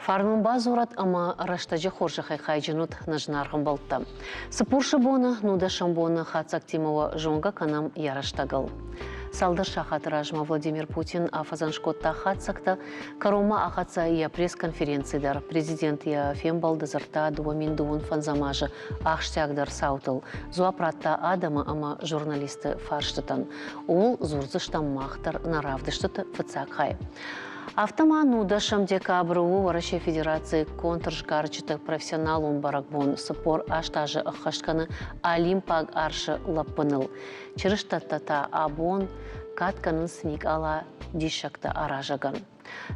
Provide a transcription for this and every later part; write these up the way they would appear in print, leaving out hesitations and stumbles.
Фарн уын бадзурӕд ӕмӕ рӕстӕджы хорзӕхӕй хайджын ут нӕ зынаргъ ӕмбӕлттӕ. Цыппурсы боны, нудӕсӕм боны хатдзӕгтимӕ уӕ зонгӕ кӕнӕм йӕ рӕстӕгыл. Цалдӕр сахаты размӕ Владимир Путин афӕдзӕн скодта хатдзӕгтӕ, кӕронмӕ ахӕццӕ йӕ пресс-конференци дӕр. Президент йӕ фембӕлды дзырдта 2025 азы ахсджиагдӕр цаутыл, дзуапп радта адӕмы ӕмӕ журналистты фарстытӕн. Ууыл дзурдзыстӕм мах дӕр нӕ равдыстыты фыццаг хай. Афтӕ ма нудӕсӕм декабры у Уӕрӕсейы Федерацийы контрсгарджыты профессионалон бӕрӕгбон 48 азы ӕххӕст кӕны Олимпаг арсы лӕппыныл. Чырыстӕттӕ та абон кад кӕнынц Никъала диссӕгтӕ аразӕгӕн.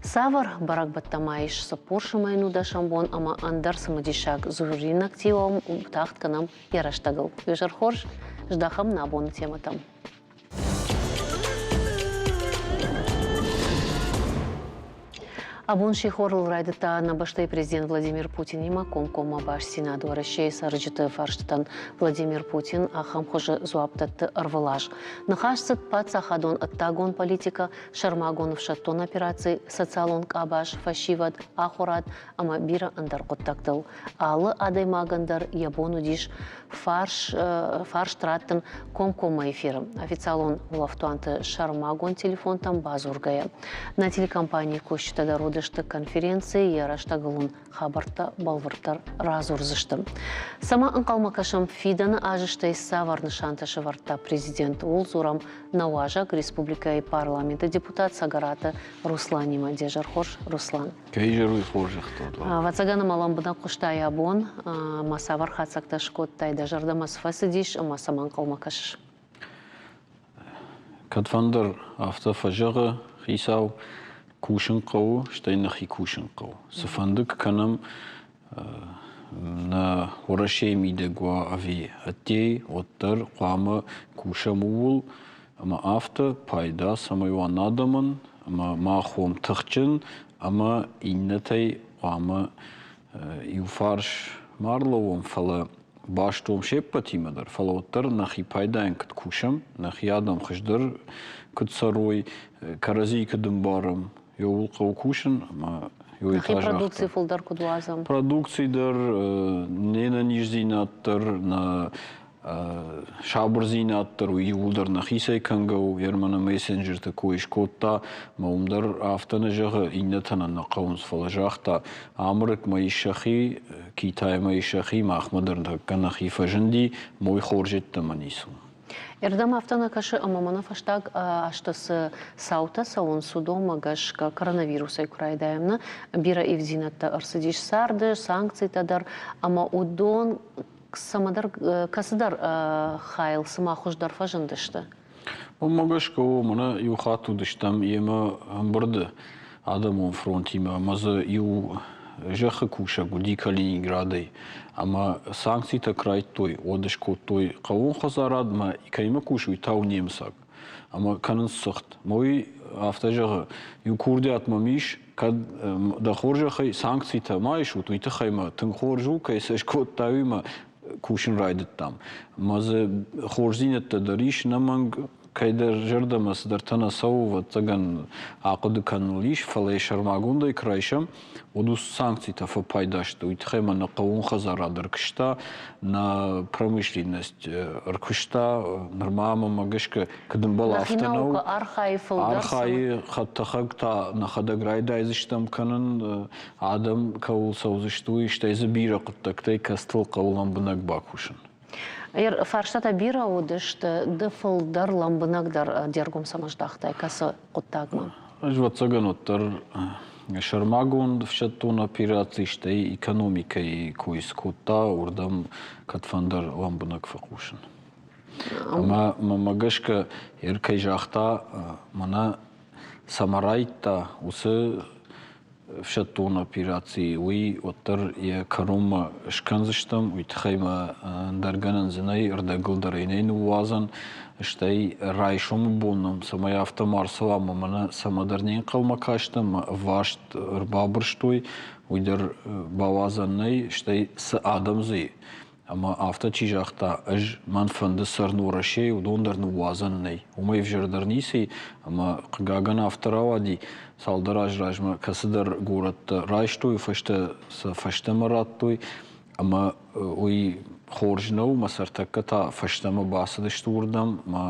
Цавӕр бӕрӕгбӕттӕ ма ис цыппурсы мӕй нудӕсӕм бон ӕмӕ ӕндӕр цымыдисаг дзуринӕгтимӕ тагъд кӕнӕм йӕ рӕстӕгыл. Изӕр хорз, здӕхӕм нӕ абоны темӕтӕм. Абон сихорыл райдыдта нӕ бӕстӕйы президент Владимир Путинимӕ комкоммӕ бастдзинад Уӕрӕсейы цӕрджыты фарстытӕн. Владимир Путин ахӕм хуызы дзуапп дӕтты ӕрвылаз. Ныхас цыд паддзахадон ӕддагон политикӕ, сӕрмагонд ӕфсӕддон операци, социалон къабаз, фӕсивӕд, ахуырад ӕмӕ бирӕ ӕндӕр хъуыддӕгтыл. Алы адӕймагӕн дӕр йӕ бон уыдис фарс, фарст раттын комкоммӕ эфиры официалон улӕфтуанты сӕрмагонд телефонтӕм бадзургӕйӕ. Нӕ телекомпанийы кусджытӕ дӕр уыдысты конференцийы, йӕ рӕстӕгыл уын хабӕрттӕ бӕлвырддӕр радзурдзысты. Цӕмӕ ӕнхъӕлмӕ кӕсӕм фидӕны азы, стӕй цавӕр нысантӕ сӕвӕрдта президент, ууыл дзурӕм нӕ уазӕг республикӕйы парламенты депутат Цӕгӕраты Русланимӕ. Де зӕр хорз, Руслан. Кӕй изӕр уый хорзӕхтӕ уыд? Ӕвӕццӕгӕн ӕмӕ лӕмбынӕг хъуыстай абон, ӕмӕ цавӕр хатдзӕгтӕ скодтай, дӕ зӕрдӕмӕ цы фӕцыдис ӕмӕ цӕмӕ ӕнхъӕлмӕ кӕсыс? Кӕдфӕндӕр афтӕ фӕзӕгъы хицау, кусын хъӕуы, стӕй нӕхи кусын хъӕуы. Цыфӕнды куы кӕнӕм, нӕ Уӕрӕсейы мидӕг уа ӕви ӕддейы, уӕддӕр хъуамӕ кусӕм ууыл, ӕмӕ афтӕ пайда цӕмӕй уа нӕ адӕмӕн, ӕмӕ мах уӕм тыхджын ӕмӕ иннӕтӕй хъуамӕ иуфарс ма ӕрлӕууӕм, фӕлӕ баст уӕм се ппӕтимӕ дӕр, фӕлӕ уӕддӕр нӕхи пайдайӕн куыд кусӕм, нӕхи адӕм хуыздӕр куыд цӕрой, кӕрӕдзийы куыд ӕмбарӕм, иууыл хъӕуы кусын ӕмӕ Нӕхи продукци фылдӕр куыд уадзӕм? Продукци дӕр, не нӕниздзинад дӕр, нӕ сабырдзинад дӕр уый иууылдӕр нӕхицӕй кӕнгӕ у. Ермана мессенджерты кой скодта, мӕ уым дӕр афтӕ нӕ зӕгъы, иннӕтӕн нӕ хъӕуынц, фӕлӕ загъта, Амырыкмӕ ис сӕхи, Китаймӕ ис сӕхи, махмӕ дӕр ныртӕккӕ нӕхи фӕзынди, мой хорз йеддӕмӕ ницы у. Ӕрдӕм афтӕ нӕ кӕсы, ӕмӕ мӕнӕ фӕстаг азты цы цаутӕ цӕуынц, уыдонмӕ гӕсгӕ коронавирусӕй куы райдайӕм, нӕ бирӕ ивддзинӕдтӕ ӕрцыдис царды, санкцитӕ дӕр, ӕмӕ уыдон цӕмӕдӕр кӕцыдӕр хайыл цыма хуыздӕр фӕзындысты. Уымӕ гӕсгӕ у, мӕнӕ иу хатт уыдыстӕм йемӕ ӕмбырды адӕмон фронтимӕ ӕмӕ дзы иу зӕххы кусӕг уыди Калининградӕй. Ӕмӕ санкцитӕ куы райдтой, уӕд скодтой хъӕууон хӕдзарадмӕ, кӕимӕ кусы, уый та у немыцаг. Ӕмӕ кӕнынц цыхт. Мӕ уый афтӕ зӕгъы, иу курдиат мӕм ис, кӕд дӕ хорзӕхӕй санкцитӕ ма исут, уый тыххӕй мӕ тынг хорз у, кӕй сӕ скодтай, уый мӕ кусын райдыдтам. Мӕ дзы хорздзинӕдтӕ дӕр ис, ӕнӕмӕнг кӕйдӕр зӕрдӕмӕ цыдӕртӕ нӕ цӕуы, ӕвӕццӕгӕн, ахъуыды кӕныныл ис, фӕлӕ йӕ сӕрмагондӕй куы райсӕм, уӕд уыцы санкцитӕ фӕпайда сты. Уый тыххӕй ма нӕ хъӕууон хӕдзарад ӕркуыста, нӕ промышленность ӕркуыста, нырма мӕнмӕ гӕсгӕ, куыд ӕмбӕлы, афтӕ нӕу. Архайы фылдӕр. Архайы, хӕдтӕхӕг та нӕхӕдӕг райдайдзыстӕм кӕнын, адӕм кӕуыл цӕудзысты, уый, стӕй дзы бирӕ хъуыддӕгтӕй кӕцытыл хъӕуы лӕмбынӕг бакусын. Фарстатӕ бирӕ уыдысты, ды фылдӕр лӕмбынӕгдӕр де ргом цӕмӕ здӕхтай, кӕцы хъуыддагмӕ? Ӕз ӕвӕццӕгӕн уӕддӕр сӕрмагонд ӕфсӕддон операци, стӕй экономикӕйы кой скодта, уырдӕм кӕдфӕндӕр лӕмбынӕг фӕхъусын. Ӕмӕ мӕмӕ гӕсгӕ, ер кӕй загъта, мӕнӕ цӕмӕ райдта, уыцы ӕфсӕддон операци, уый уӕддӕр йӕ кӕронмӕ скӕндзыстӕм, уый тыххӕй ма ӕндӕр гӕнӕн дзы нӕй, ӕрдӕгыл дӕр ӕй нӕй ныууадзӕн, стӕй райсомы бон нӕм цӕмӕй афтӕ ма рцӕуа ӕмӕ мӕнӕ цӕмӕдӕр не нхъӕлмӕ кастӕн, ӕмӕ ӕваст ӕрбабырстой, уый дӕр бауадзӕн нӕй, стӕй цы адӕм дзы и. Ӕмӕ афтӕ чи загъта, ӕз мӕн фӕнды цӕрын Уӕрӕсейы, уыдон дӕр ныууадзӕн нӕй. Уымӕй ӕвзӕрдӕр ницы и, ӕмӕ хъыгагӕн афтӕ рауади, цалдӕр азы размӕ кӕцыдӕр горӕттӕ райстой, фӕстӕ сӕ фӕстӕмӕ радтой, ӕмӕ уый хорз нӕу, мӕ сӕртӕккӕ та фӕстӕмӕ бацыдысты уырдӕм, мӕ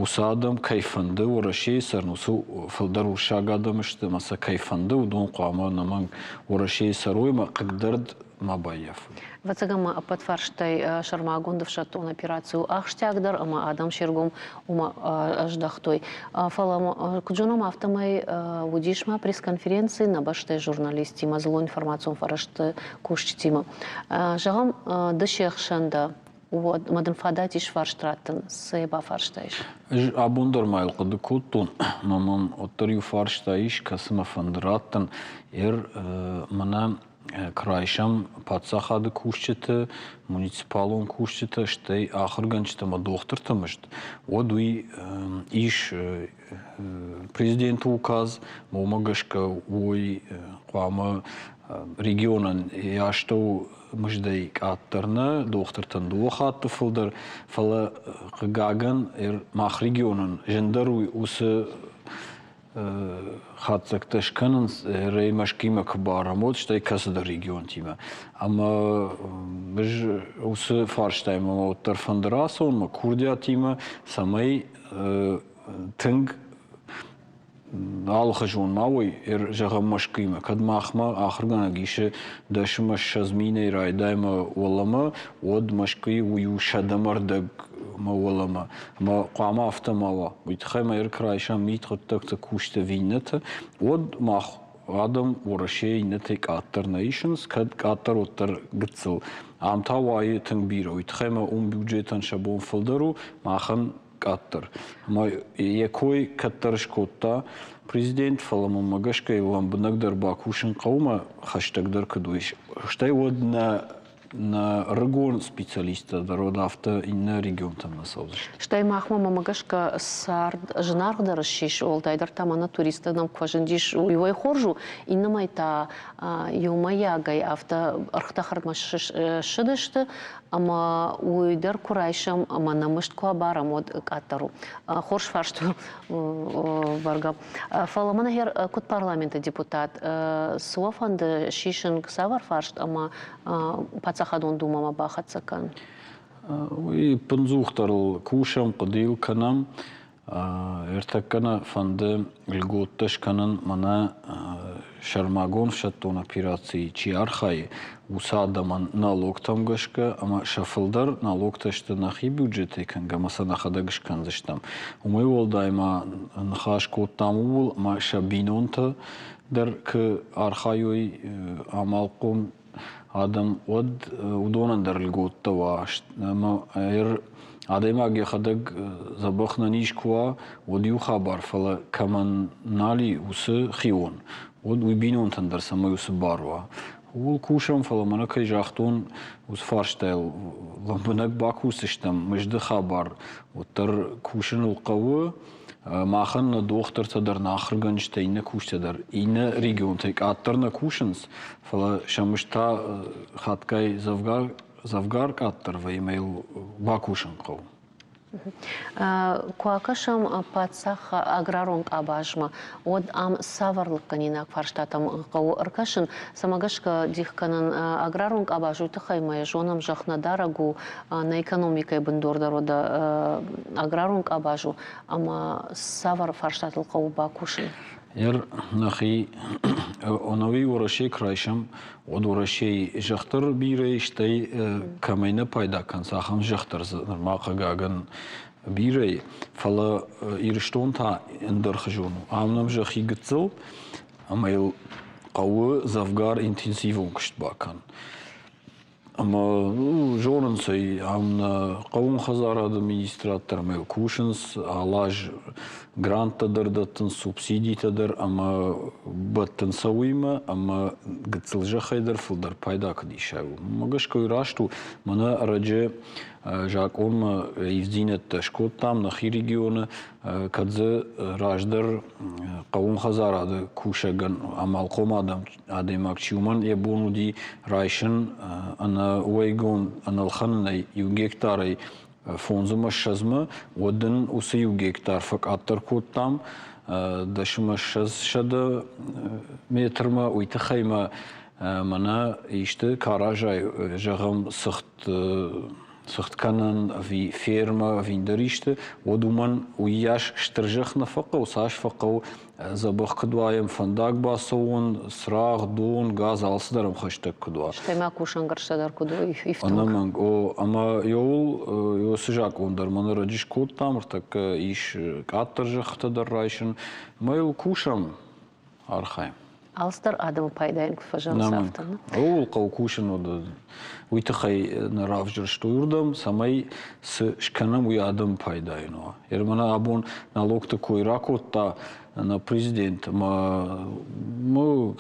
уыцы адӕм кӕй фӕнды Уӕрӕсейы цӕрын, уыцы фылдӕр уырыссаг адӕм сты, ӕмӕ сӕ кӕй фӕнды, уыдон хъуамӕ ӕнӕмӕнг Уӕрӕсейы цӕрой, ӕмӕ хъыгдӕрд ма баййафой. Ӕвӕццӕгӕн ма ӕппӕт фарстӕй сӕрмагонд ӕфсӕддон операци у ахсджиагдӕр ӕмӕ адӕм се ргом уымӕ ӕздӕхтой. Фӕлӕ куыд зонӕм, афтӕмӕй уыдис ма пресс-конференци нӕ бӕстӕйы журналисттимӕ, дзыллон информацион фӕрӕзты кусджытимӕ. Зӕгъӕм, ды се хсӕн дӕ, уӕд ма дын фадат ис фарст раттын, цы йӕ бафарстаис? Ӕз абон дӕр ма йыл хъуыды кодтон, ӕмӕ мӕм уӕддӕр иу фарста ис, кӕцы мӕ фӕнды раттын. Ер мӕнӕ куы райсӕм паддзахады кусджыты, муниципалон кусджыты, стӕй ахуыргӕнджыты ӕмӕ дохтырты мызд, уӕд уый ис президенты указ, уымӕ гӕсгӕ уый хъуамӕ регионӕн йӕ астӕу мыздӕй къаддӕр нӕ, дохтыртӕн дыууӕ хатты фылдӕр, фӕлӕ хъыгагӕн мах регионӕн зындӕр у уыцы хатдзӕгтӕ скӕнынц, рӕй Мӕскуимӕ куы барӕм, уӕд стӕй кӕцыдӕр регионтимӕ. Ӕмӕ ӕз уыцы фарстаимӕ уӕддӕр фӕнды рацӕуын мӕ курдиатимӕ, цӕмӕй тынг алыхуызон ма уой, зӕгъӕм, Мӕскуимӕ. Кӕд махмӕ ахуыргӕнӕг исы 10 ӕмӕ 20 минӕй райдаймӕ уӕлӕмӕ, уӕд Мӕскуыйы уый у 140 мӕ уӕлӕмӕ. Ӕмӕ хъуамӕ афтӕ ма уа. Уый тыххӕй ма куы райсӕм мидхъуыддӕгты кусты иннӕты, уӕд мах адӕм Уӕрӕсейы иннӕтӕй къаддӕр нӕ исынц, кӕд къаддӕр, уӕддӕр гыццыл. Ам та уайы тынг бирӕ. Уый тыххӕй ма уым бюджетӕн сӕ бон фылдӕр у, махӕн къаддӕр. Ӕмӕ йӕ кой кӕддӕр скодта президент, фӕлӕ мӕнмӕ гӕсгӕ лӕмбынӕгдӕр бакусын хъӕуы мӕ хӕстӕгдӕр куыд уый. Стӕй уӕд нӕ нӕ рыгон специалисттӕ дӕр уӕд афтӕ иннӕ регионтӕм нӕ цӕудзысты. Стӕй махмӕ мӕмӕ гӕсгӕ цард зынаргъдӕр ссис, уӕлдайдӕр та мӕнӕ туристтӕ нӕм куы фӕзындис, уый хорз у, иннӕмӕй та иумӕйагӕй афтӕ ӕргътӕ хӕрдмӕ ссыдысты, ӕмӕ уый дӕр куы райсӕм ӕмӕ нӕ мызд куы абарӕм, уӕд къаддӕр у. Хорз фарст у бӕргӕ. Фӕлӕ мӕнӕ куыд парламенты депутат, цы уӕ фӕнды сисын цавӕр фарст ӕмӕ паддзахадон думӕмӕ бахӕццӕ кӕн? Уый ӕппындзухдӕр ыл кусӕм, хъуыды йыл кӕнӕм. Ӕртӕккӕ нӕ фӕнды льготтӕ скӕнын мӕнӕ сӕрмагонд ӕфсӕддон операцийы чи архайы, уыцы адӕмӕн налогтӕм гӕсгӕ ӕмӕ сӕ фылдӕр налогтӕ сты нӕхи бюджетӕй кӕнгӕ ӕмӕ сӕ нӕхӕдӕг скӕндзыстӕм. Уымӕй уӕлдай ма ныхас кодтам ууыл, ӕмӕ сӕ бинонтӕ дӕр куы архайой амалхъом адӕм, уӕд уыдонӕн дӕр льготтӕ уа. Ӕмӕ адӕймаг йӕхӕдӕг дзӕбӕх нӕниз куы уа, уӕд иу хабар, фӕлӕ кӕмӕн нал и уыцы хион, уӕд уый бинонтӕн дӕр цӕмӕй уыцы бар уа. Ууыл кусӕм, фӕлӕ мӕнӕ кӕй загътон, уыцы фарстайыл лӕмбынӕг бакусдзыстӕм, мызды хабар уӕддӕр кусыныл хъӕуы. Махӕн нӕ дохтыртӕ дӕр, нӕ ахуыргӕнджытӕ, иннӕ кусджытӕ дӕр иннӕ регионтӕй къаддӕр нӕ кусынц, фӕлӕ сӕ мызд та хатгай дзӕвгар, дзӕвгар къаддӕр вӕййы ӕмӕ йыл бакусын хъӕуы. Куы акӕсӕм паддзах аграрон къабазмӕ, уӕд ам цавӕр лыггӕнинаг фарстатӕм хъӕуы ӕркӕсын, цӕмӕ гӕсгӕ дих кӕнын аграрон къабаз, уый тыххӕй ма йӕ зонӕм, зӕхх нӕ дарӕг у, нӕ экономикӕйы бындур дӕр уӕдӕ аграрон къабаз у, ӕмӕ цавӕр фарстатыл хъӕуы бакусын? Ер нӕхи ӕнӕуи Уӕрӕсейы куы райсӕм, уӕд Уӕрӕсейы зӕхх дӕр бирӕ ис, стӕй кӕмӕй нӕ пайда кӕнынц, ахӕм зӕхх дӕр дзы нырма хъыгагӕн бирӕ и. Фӕлӕ Ирыстон та ӕндӕрхуызон у. Ам нӕм зӕхх и гыццыл, ӕмӕ йыл хъӕуы дзӕвгар интенсивон куыст бакӕнын. Ӕмӕ зонынц ӕй, ам нӕ хъӕууон хӕдзарады министрад дӕр ӕмӕ кусынц, алы аз гранттӕ дӕр дӕттынц, субсидитӕ дӕр ӕмӕ бӕттынц сӕ уыимӕ ӕмӕ гыццыл зӕххӕй дӕр фылдӕр пайда куыд исай, уымӕ гӕсгӕ уый раст у. Мӕнӕ ӕрӕджы Закъонмӕ ивддзинӕдтӕ скодтам нӕхи регионы, кӕд дзы раздӕр хъӕууон хӕдзарады кусӕгӕн амалхъом адӕймаг чи уымӕн йӕ бон уыди райсын ӕнӕуӕйгонд ӕнӕлхӕнынӕй иу гектарӕй фондзмӕ ссӕдзмӕ, уӕд ын уыцы иу гектар фӕкъаддӕр кодтам дӕсмӕ 200 метрмӕ. Уый тыххӕй ма мӕнӕ исты каразӕй, зӕгъӕм, цыхт цыхт кӕнӕн ӕви фермӕ ӕви ӕндӕр исты, уӕд уымӕн уыйас стыр зӕхх нӕ фӕхъӕуы, цас фӕхъӕуы дзӕбӕх куыд уайӕм, фӕндаг бацӕуон, цырагъ, дон, газ, алцыдӕр ӕм хӕстӕг куыд уа. Стӕй ма кусӕнгӕрзтӕ дӕр куыд уой ифтонг. Ӕнӕмӕнг, о, ӕмӕ иуыл уыцы закъон дӕр мӕнӕ раджы скодтам, ӕртӕккӕ ис къаддӕр зӕххытӕ дӕр райсын, ӕмӕ йыл кусӕм, архайӕм. Алцыдӕр адӕмы пайдайӕн куы фӕзӕгъынц, афтӕ. Ууыл хъӕуы кусын уӕд. Уый тыххӕй нӕ равзӕрстой уырдӕм, цӕмӕй цы скӕнӕм, уый адӕмы пайдайӕн уа. Мӕнӕ абон налогты кой ракодта нӕ президент ӕмӕ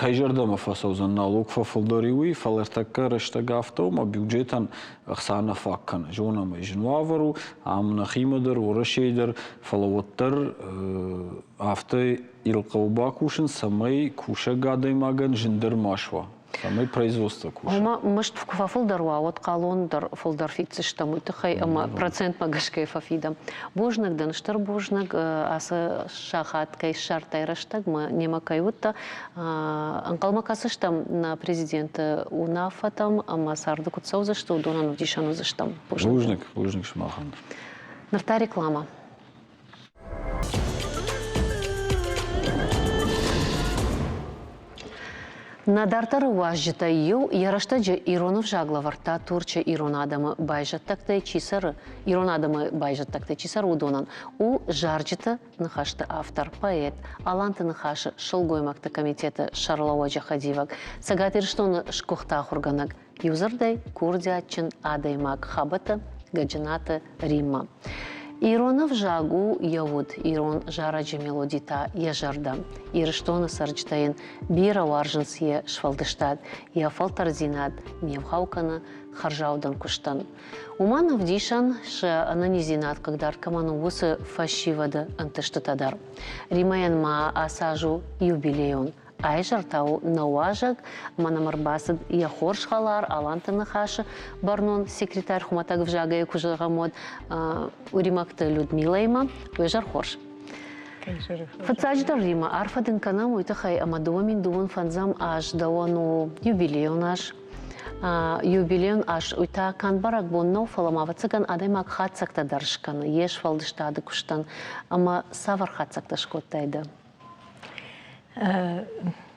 кӕй зӕрдӕмӕ фӕцӕудзӕн налог фӕфылдӕр и уый, фӕлӕ ӕртӕккӕ рӕстӕг афтӕ у, ӕмӕ бюджетӕн ӕхца нӕ фаг кӕны. Зонӕм ӕй, зын уавӕр у, ам нӕхимӕ дӕр, Уӕрӕсейы дӕр, фӕлӕ уӕддӕр афтӕ Ил хъӕуы бакусын, цӕмӕй кусӕг адӕймагӕн зындӕр ма суа, цӕмӕй производство куса. Ома мызд куы фӕфылдӕр уа, уӕд хъалон дӕр фылдӕр фиддзыстӕм уый тыххӕй ӕмӕ процентмӕ гӕсгӕ фӕфидӕм. Бузныг дын, стыр бузныг, ацы сахат кӕй ссардтай рӕстӕгмӕ, немӕ кӕй уыдтӕ. Ӕнхъӕлмӕ кӕсыстӕм нӕ президенты уынаффӕтӕм ӕмӕ царды куыд цӕудзысты, уыдонӕн ӕвдисӕн уыдзыстӕм. Бузныг, бузныг сымахӕн. Ныр та реклама. Нӕ дарддӕры уазджытӕй иу йӕ рӕстӕджы ирон ӕвзаг лӕвӕрдта Турчы ирон адӕмы байзӕддӕгтӕй чи цӕры, ирон адӕмы байзӕддӕгтӕй чи цӕры, уыдонӕн. У зарджыты ныхӕсты автор, поэт, Аланты Ныхасы сылгоймӕгты комитеты сӕргълӕууӕджы хӕдивӕг, Цӕгат Ирыстоны сгуыхт ахуыргӕнӕг, Иудзырдӕй, курдиатджын адӕймаг Хабӕты Гӕджынаты Риммӕ. Ирон ӕвзаг у йӕ уд, ирон зарӕджы мелоди та йӕ зӕрдӕ. Ирыстоны цӕрджытӕ йын бирӕ уарзынц йе сфӕлдыстад, йӕ фӕлтӕрддзинад не вгъау кӕны хӕрзаудӕн куыстӕн. Уымӕн ӕвдисӕн сӕ ӕнӕниздзинад хъыгдард кӕмӕн у, уыцы фӕсивӕды ӕнтыстытӕ дӕр. Римӕйӕн ма ацы аз у юбилейон. Айзӕр та у нӕ уазӕг, ӕмӕ нӕм ӕрбацыд йӕ хорз хӕлар Аланты Ныхасы бӕрнон секретарь хуымӕтӕг ӕвзагӕй куы зӕгъӕм, уӕд Уримӕгты Людмилӕимӕ. Уе зӕр хорз. Фыццаджыдӕр, Рима, арфӕ дын кӕнӕм уый тыххӕй, ӕмӕ 2025 аз дӕуӕн у юбилейон аз. Юбилейон аз уый та канд бӕрӕгбон нӕу, фӕлӕ ма, ӕвӕццӕгӕн, адӕймаг хатдзӕгтӕ дӕр скӕны йе сфӕлдыстады куыстӕн. Ӕмӕ цавӕр хатдзӕгтӕ скодтай ды?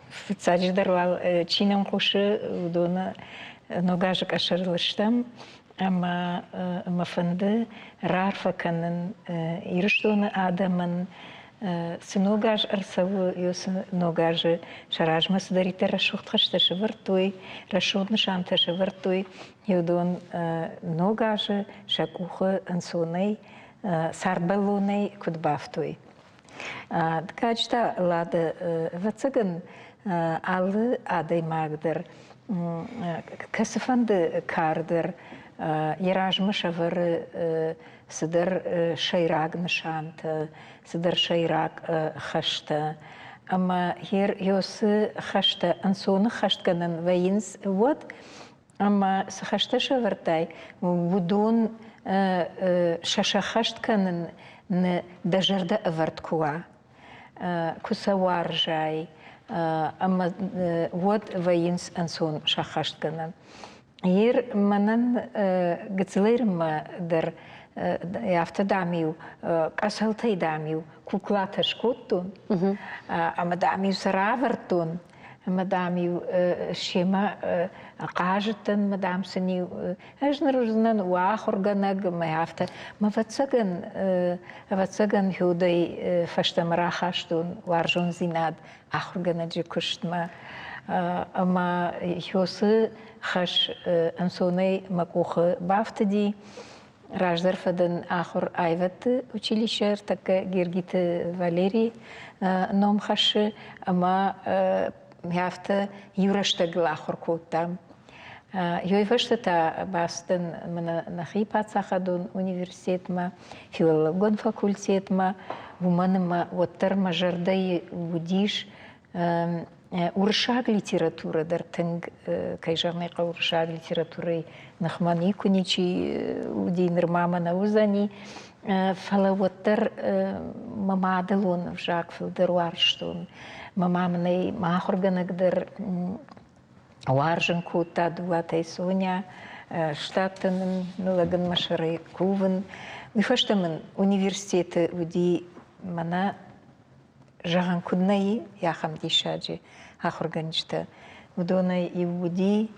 Фыццаджыдӕр уал чи нӕм хъусы, уыдоны Ног азы къӕсӕрыл стӕм ӕмӕ мӕ фӕнды раарфӕ кӕнын Ирыстоны адӕмӕн, цы ног аз ӕрцӕуы, уыцы ног азы сӕ размӕ цыдӕриддӕр рӕсугъд хӕстӕ сӕвӕрдтой, рӕсугъд нысантӕ сӕвӕрдтой, уыдон ног азы сӕ къухы ӕнцонӕй, цардбӕллонӕй куыд бафтой. Дыккаджы та Лада, ӕвӕццӕгӕн, алы адӕймаг дӕр кӕцыфӕнды кар дӕр йӕ размӕ сӕвӕры цыдӕр сӕйраг нысантӕ, цыдӕр сӕйраг хӕстӕ. Ӕмӕ йӕ хӕстӕ ӕнцон ӕххӕстгӕнӕн вӕййынц уӕд, Ӕмӕ цы хӕстӕ сӕвӕрдтай, уыдон сӕ сӕххӕст кӕнын дӕ зӕрдӕ ӕвӕрд куы уа, куы сӕ уарзай, ӕмӕ уӕд вӕййынц ӕнцон сӕххӕстгӕнӕн. Ир мӕнӕн гыццылӕй дӕр афтӕ дам-иу къӕцӕлтӕй дам-иу куклатӕ скодтон ӕмӕ дам-иу сӕ равӕрдтон ӕмӕ дам-иу семӕ хъазыдтӕн, ӕмӕ дам сын-иу ӕз ныр уыдзынӕн уӕ ахуыргӕнӕг ӕмӕ афтӕ. Мӕ ӕвӕццӕгӕн, ӕвӕццӕгӕн Хюдӕй фӕстӕмӕ рахастон уарзондзинад ахуыргӕнӕджы куыстмӕ. Ӕмӕ Хёсы хӕс ӕнцонӕй мӕ къухы бафтыди. Раздӕр фӕдӕн ахуыр аивӕдты училище ӕртӕккӕ Гергиты Валерий ном хӕссы ӕмӕ афтӕ иу рӕстӕгыл ахуыр кодтам. Ёй фӕстӕ та бацыдтӕн мӕнӕ нӕхи паддзахадон университетмӕ, филологон факультетмӕ, уымӕн ӕмӕ уӕддӕр мӕ зӕрдӕйы уыдис уырыссаг литературӕ дӕр тынг, кӕй зӕгъын ӕй хъӕуы, уырыссаг литературӕйы ныхмӕ никуы ничи уыди, нырма мӕ нӕ уыдзӕни, фӕлӕ уӕддӕр мӕ мадӕлон ӕвзаг фылдӕр уарзтон. Мӕ ма мын ӕй мӕ ахуыргӕнӕг дӕр уарзын кодта Дулатӕй Соня, штатты нын ныллӕгын мӕ сӕрӕй кувын. Уый фӕстӕ мын университеты уыди мӕнӕ зӕгъӕн куыд нӕ и, ахӕм диссаджы ахуыргӕнджытӕ. Уыдонӕй иу уыди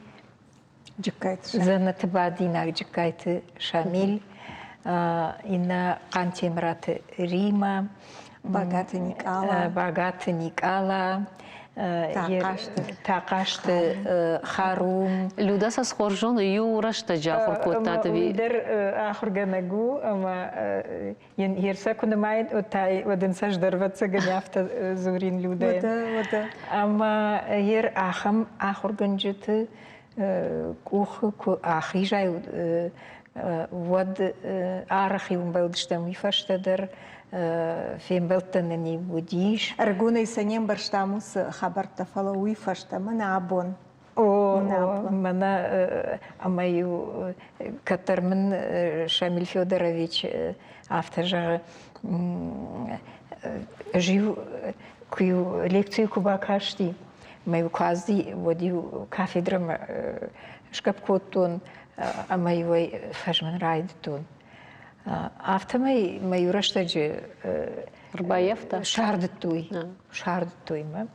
дзӕнӕты бадинаг Джыккайты Шамил, иннӕ Хъантемыраты Римӕ, Багаты Никъала, Багаты Никъала, Тахъазты Харум. Люда сӕ хорз зоны, иу рӕстӕджы ахуыр кодтат ӕви? Уый дӕр ахуыргӕнӕг у ӕмӕ йын ерсӕ куы нымайын, уӕд та уӕд ын сӕ дӕр ӕвӕццӕгӕн афтӕ дзурин Людӕйӕн. Ӕмӕ ер ахӕм ахуыргӕнджыты къухы куы ахизай, уӕд арӕх-иу ӕмбӕлдыстӕм уый фӕстӕ дӕр фембӕлдтӕ нын-иу уыдис. Ӕрыгонӕй сӕ не мбӕрстам уыцы хабӕрттӕ, фӕлӕ уый фӕстӕ мӕнӕ абон. О, мӕнӕ ӕмӕ-иу кӕддӕр мын Шамиль Федорович афтӕ зӕгъы, ӕз-иу куы-иу лекцийы куы бакасти, мӕ-иу куы ацыди, уӕд-иу кафедрӕмӕ сгӕпп кодтон ӕмӕ-иу ӕй фӕзмын райдыдтон. Афтӕмӕй мӕ иу рӕстӕджы Ӕрбаййӕфта? Сардыдтой, сардыдтой мӕ.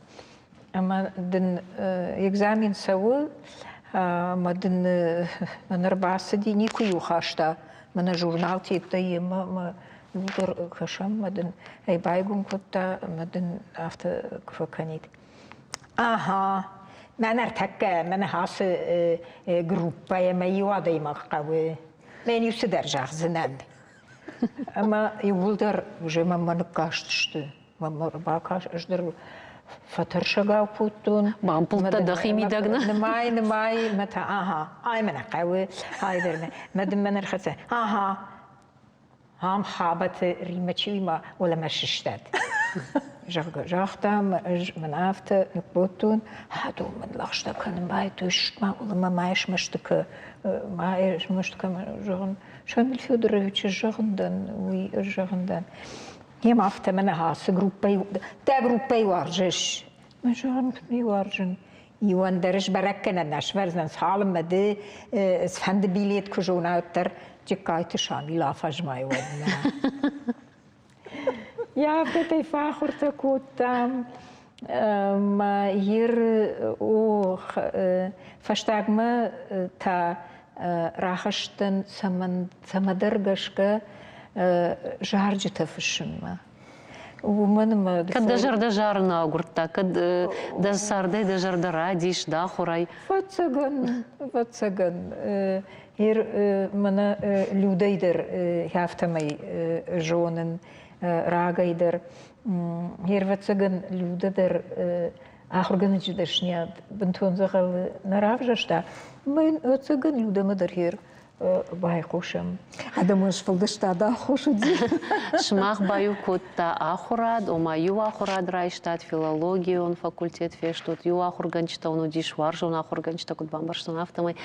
Ӕмӕ дын экзамен цӕуы, ӕмӕ дын мӕн ӕрбацыди, никуы-иу хаста мӕнӕ журнал теттӕ йемӕ ӕмӕ иугӕр кӕсӕм, ӕмӕ дын ӕй байгом кодта ӕмӕ дын афтӕ куы фӕкӕнид. Ага, мӕн ӕртӕккӕ мӕнӕ ацы группӕйӕ мӕ иу адӕймаг хъӕуы. Мӕн иу цыдӕр зӕгъдзынӕн. Ӕмӕ иууылдӕр уже мӕнмӕ ныккастысты. Мӕнмӕ ӕрбакаст, ӕз дӕр фӕтӕрсӕгау кодтон. Бампылдта дӕхи мидӕг нӕ? Нымай, нымай, мӕ та ага, ай мӕнӕ хъӕуы, ай дӕр мӕ дын мӕн ӕрхӕццӕ. Ага, ам Хабӕты Риммӕ чи ма уӕлӕмӕ сыстад. Зӕгъгӕ, загъта мӕ ӕз мӕн афтӕ ныккодтон, адон мын лӕгъстӕ кӕнын байдыдтой, ма уӕлӕмӕ ма смӕсты кӕ, ма смӕсты кӕ, зӕгъын, Шамиль Федоровичы зӕгъын дӕн, уый ӕз зӕгъын дӕн. Йем афтӕ мӕнӕ ацы группӕйы, дӕ группӕйы уарзыс? Мӕ зӕгъын, куыд уарзын. Иуӕн дӕр сбӕрӕг кӕнӕн нӕ свӕрдзӕн, цалынмӕ ды цыфӕнды билет куы зона, уӕддӕр Джыккайты Шамил афӕзмай уӕдмӕ. Йӕ афтӕтӕй фӕахуыртӕ кодтам. Мӕ ер о фӕстагмӕ та рахызтӕн цӕмӕдӕр гӕсгӕ зарджытӕ фыссынмӕ. Уымӕн ӕмӕ Кӕд дӕ зӕрдӕ зарын агуырдта, кӕд дӕ цардӕй дӕ зӕрдӕ радис, дӕ ахуырӕй? Ӕвӕццӕгӕн, ӕвӕццӕгӕн. Ер мӕнӕ Людӕй дӕр афтӕмӕй зонын рагӕй дӕр. Ӕвӕццӕгӕн Людӕ дӕр ахуыргӕнӕджы дӕсниад бынтон дзӕгъӕлы нӕ равзӕрста. Мӕн ӕцӕгӕн Людӕмӕ дӕр ер байхъусӕм. Адӕмон сфӕлдыстад аххос уыди. Сымах баиу кодта ахуырад, ома иу ахуырад райстат, филологион факультет фестут, иу ахуыргӕнджытӕ уын уыдис, уарзон ахуыргӕнджытӕ, куыд бамбӕрстон, афтӕмӕй.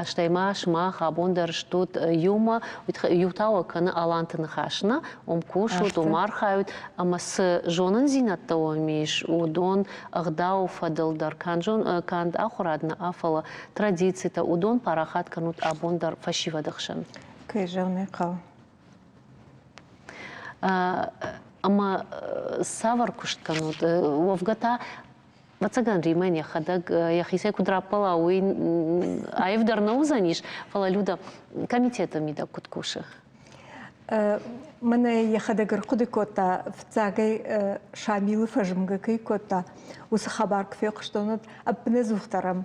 Стӕй ма сымах абон дӕр стут иумӕ, иу та уӕ кӕны Аланты ныхас, нӕ? Уым кусут, уым архайут, ӕмӕ цы зонындзинӕдтӕ уӕм ис, уыдон ӕгъдауы фӕдыл дӕр канд ахуырад нӕ, фӕлӕ традицитӕ, уыдон парахат кӕнут абон дӕр фӕсивӕды хсӕн. Кӕй зӕгъын ӕй хъӕуы. Ӕмӕ цавӕр куыст кӕнут? Уӕвгӕ та ӕвӕццӕгӕн Римӕн йӕхӕдӕг йӕхицӕй куыд раппӕла, уый аивдӕр нӕ уыдзӕнис, фӕлӕ Люда комитеты мидӕг куыд кусы? Мӕнӕ йӕхӕдӕг ӕрхъуыды кодта, фыццагӕй Шамилы фӕзмгӕ кӕй кодта, уыцы хабар куы фехъуыстон, уӕд ӕппынӕдзухдӕр ӕм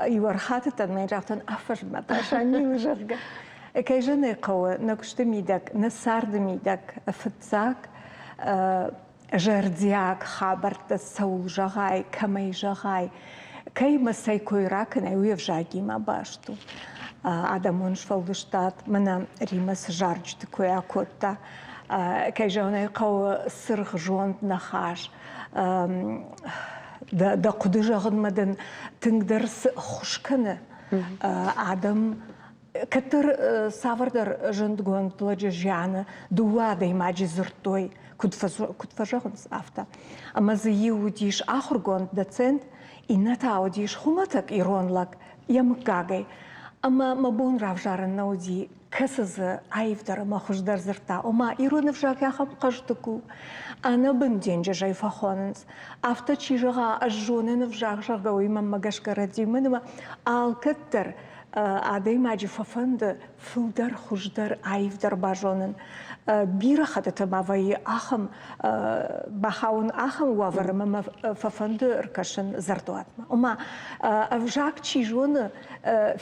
иу ӕрхатыдтӕн мӕ загътон, афӕзмӕ та Шамилы, зӕгъгӕ. Кӕй зӕгъын ӕй хъӕуы, нӕ куысты мидӕг, нӕ царды мидӕг фыццаг зӕрдиаг хабӕрттӕ цӕуыл зӕгъай, кӕмӕй зӕгъай. Кӕй мӕ цӕй кой ракӕнай, уый ӕвзагимӕ баст у. Адӕмон сфӕлдыстад мӕнӕ Римӕ цы зарджыты кой акодта, кӕй зӕгъын ӕй хъӕуы, цыргъзонд ныхас, дӕ хъуыды зӕгъынмӕ дын тынгдӕр цы ӕххуыс кӕны, адӕм кӕддӕр цавӕрдӕр зындгонд лӕджы зианы дыууӕ адӕймаджы дзырдтой, куыд фӕзӕгъынц, афтӕ. Ӕмӕ дзы иу уыдис ахуыргонд доцент, иннӕ та уыдис хуымӕтӕг ирон лӕг йӕ мыггагӕй. Ӕмӕ мӕ бон равзарын нӕ уыди, кӕцы дзы аивдӕр ӕмӕ хуыздӕр дзырдта, ома ирон ӕвзаг ахӕм хъӕздыг у. Ӕнӕбын денджызӕй фӕхонынц. Афтӕ чи зӕгъа, ӕз зонын ӕвзаг, зӕгъгӕ, уый мӕнмӕ гӕсгӕ рӕдзимӕ ӕмӕ алкӕддӕр адӕймаджы фӕфӕнды фылдӕр, хуыздӕр, аивдӕр базонын. Бирӕ хӕттыты ма вӕййы ахӕм бахауын ахӕм уавӕры ӕмӕ мӕ фӕфӕнды ӕркӕсын дзырдуатмӕ. Ома ӕвзаг чи зоны,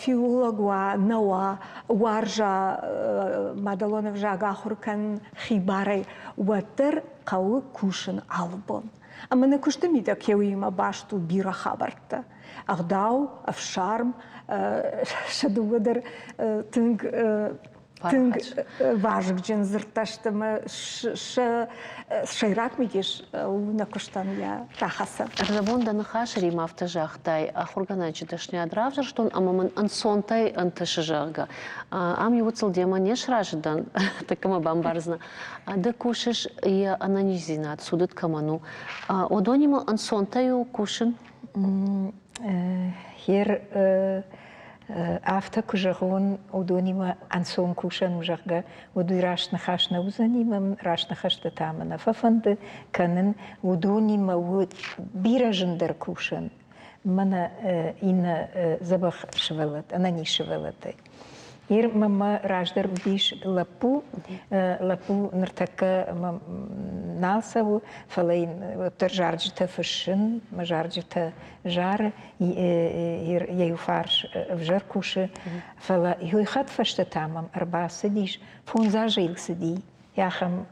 филолог уа, нӕ уа, уарза мадӕлон ӕвзаг ахуыр кӕнын хибарӕй, уӕддӕр хъӕуы кусын алы бон. Ӕмӕ нӕ куысты мидӕг кӕуимӕ баст у бирӕ хабӕрттӕ. Ӕгъдау, ӕфсарм, сӕ дыууӕ дӕр тынг тынг вазыгджын дзырдтӕ сты ӕмӕ сӕ сӕйраг мидис у нӕ куыстӕн йӕ рахӕцӕн. Ӕрдӕбон дӕ ныхасы Римӕ афтӕ загътай, ахуыргӕнӕджы дӕсныйад равзӕрстон ӕмӕ мын ӕнцонтӕй ӕнтысы, зӕгъгӕ. Ам иуцыл демӕ не сразы дӕн, тӕккӕ мӕ бамбардзынӕ. Ды кусыс йӕ ӕнӕниздзинад цудыд кӕмӕн у, уыдонимӕ ӕнцонтӕй у кусын? Хер афтӕ куы зӕгъон, уыдонимӕ ӕнцон кусӕн у, зӕгъгӕ, уӕд уый раст ныхас нӕ уыдзӕни, мӕн раст ныхӕстӕ та мӕ нӕ фӕфӕнды кӕнын. Уыдонимӕ у бирӕ зындӕр кусӕн. Мӕнӕ иннӕ дзӕбӕх сывӕллӕттӕ, ӕнӕниз сывӕллӕттӕй. Ир мӕмӕ раздӕр уыдис лӕппу. Лӕппу ныртӕккӕ нал цӕуы, фӕлӕ йын уӕддӕр зарджытӕ фыссын, мӕ зарджытӕ зары, йӕ иу фарс ӕвзӕр кусы. Фӕлӕ иу хатт фӕстӕ та мӕм ӕрбацыдис, фондз азы йыл цыди, ахӕм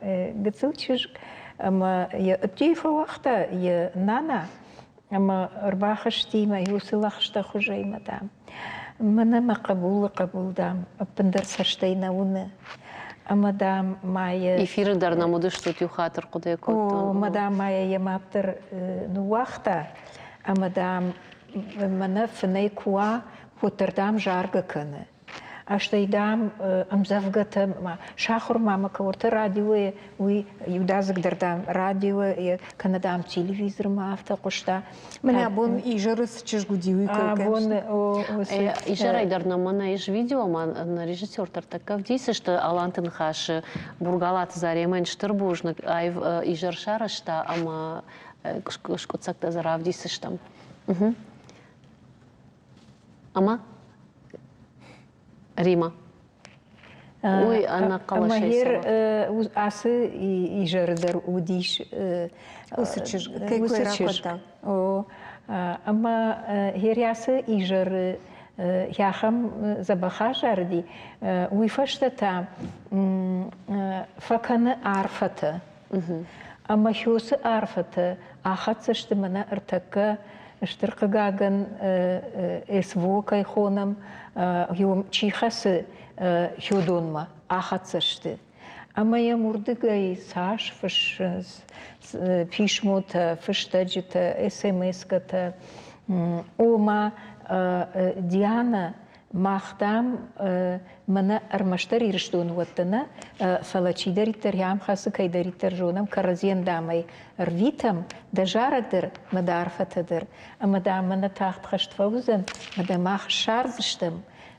гыццыл чызг, ӕмӕ йӕ ӕддейы фӕуагъта йӕ нана, Ӕмӕ ӕрбахызти мӕ уыцы лӕгъстӕхуызӕй мӕ, дам, мӕнӕ мӕ хъӕбулы хъӕбул, дам, ӕппындӕр цӕстӕй нӕ уыны. Ӕмӕ, дам, ма йӕ... Эфиры дӕр нӕм уыдыстут иу хатт ӕрхъуыды кодтон. О, мӕ, дам, ма йӕ йӕ мад дӕр ныууагъта. Ӕмӕ, дам, мӕнӕ фынӕй куы уа, уӕддӕр, дам, заргӕ кӕны. Стӕй, дам, ӕмдзӕвгӕтӕ ма сахуыр ма мӕ кӕуырты радиойы, уый иудадзыг дӕр, дам, радиойы кӕнӕ, дам, телевизормӕ афтӕ хъуыста. Мӕнӕ абон изӕры цы чызг уыди, уый кой Абон Изӕрӕй дӕр нӕм мӕнӕ ис видео, ма нӕ режиссер тӕртӕккӕ ӕвдисысты Аланты ныхасы Бургалаты Заремӕйӕн стыр бузныг, аив изӕр сарӕзта ӕмӕ скъуыддзӕгтӕ дзы равдисдзыстӕм. Ӕмӕ Рима. Уый ӕнӕхъӕлӕсӕй цӕуы. Ацы изӕры дӕр уыдис уыцы чызг, кӕй кой ракодта. О, ӕмӕ Хериасы изӕры ахӕм дзӕбӕх азарыди, уый фӕстӕ та фӕкӕны арфӕтӕ. Ӕмӕ уыцы арфӕтӕ ахӕццӕ сты мӕнӕ ӕртӕккӕ стыр хъыгагӕн, СВО кӕй хонӕм, чи хӕцы уыдонмӕ ахӕццӕ сты. Ӕмӕ йӕм уырдыгӕй цас фыссынц писмотӕ, фыстӕджытӕ, СМС-кӕтӕ, ома Диана Мах, дам, мӕнӕ ӕрмӕстдӕр Ирыстоны уӕдтӕ нӕ, фӕлӕ чидӕриддӕр йӕм хӕцы, кӕйдӕриддӕр зонӕм, кӕрӕдзийӕн, дам ӕй ӕрвитӕм, дӕ зарӕг дӕр мӕ дӕ арфӕтӕ дӕр. Ӕмӕ, дам, мӕнӕ тагъд хӕст фӕуыдзӕн, ӕмӕ дӕ мах ссардзыстӕм,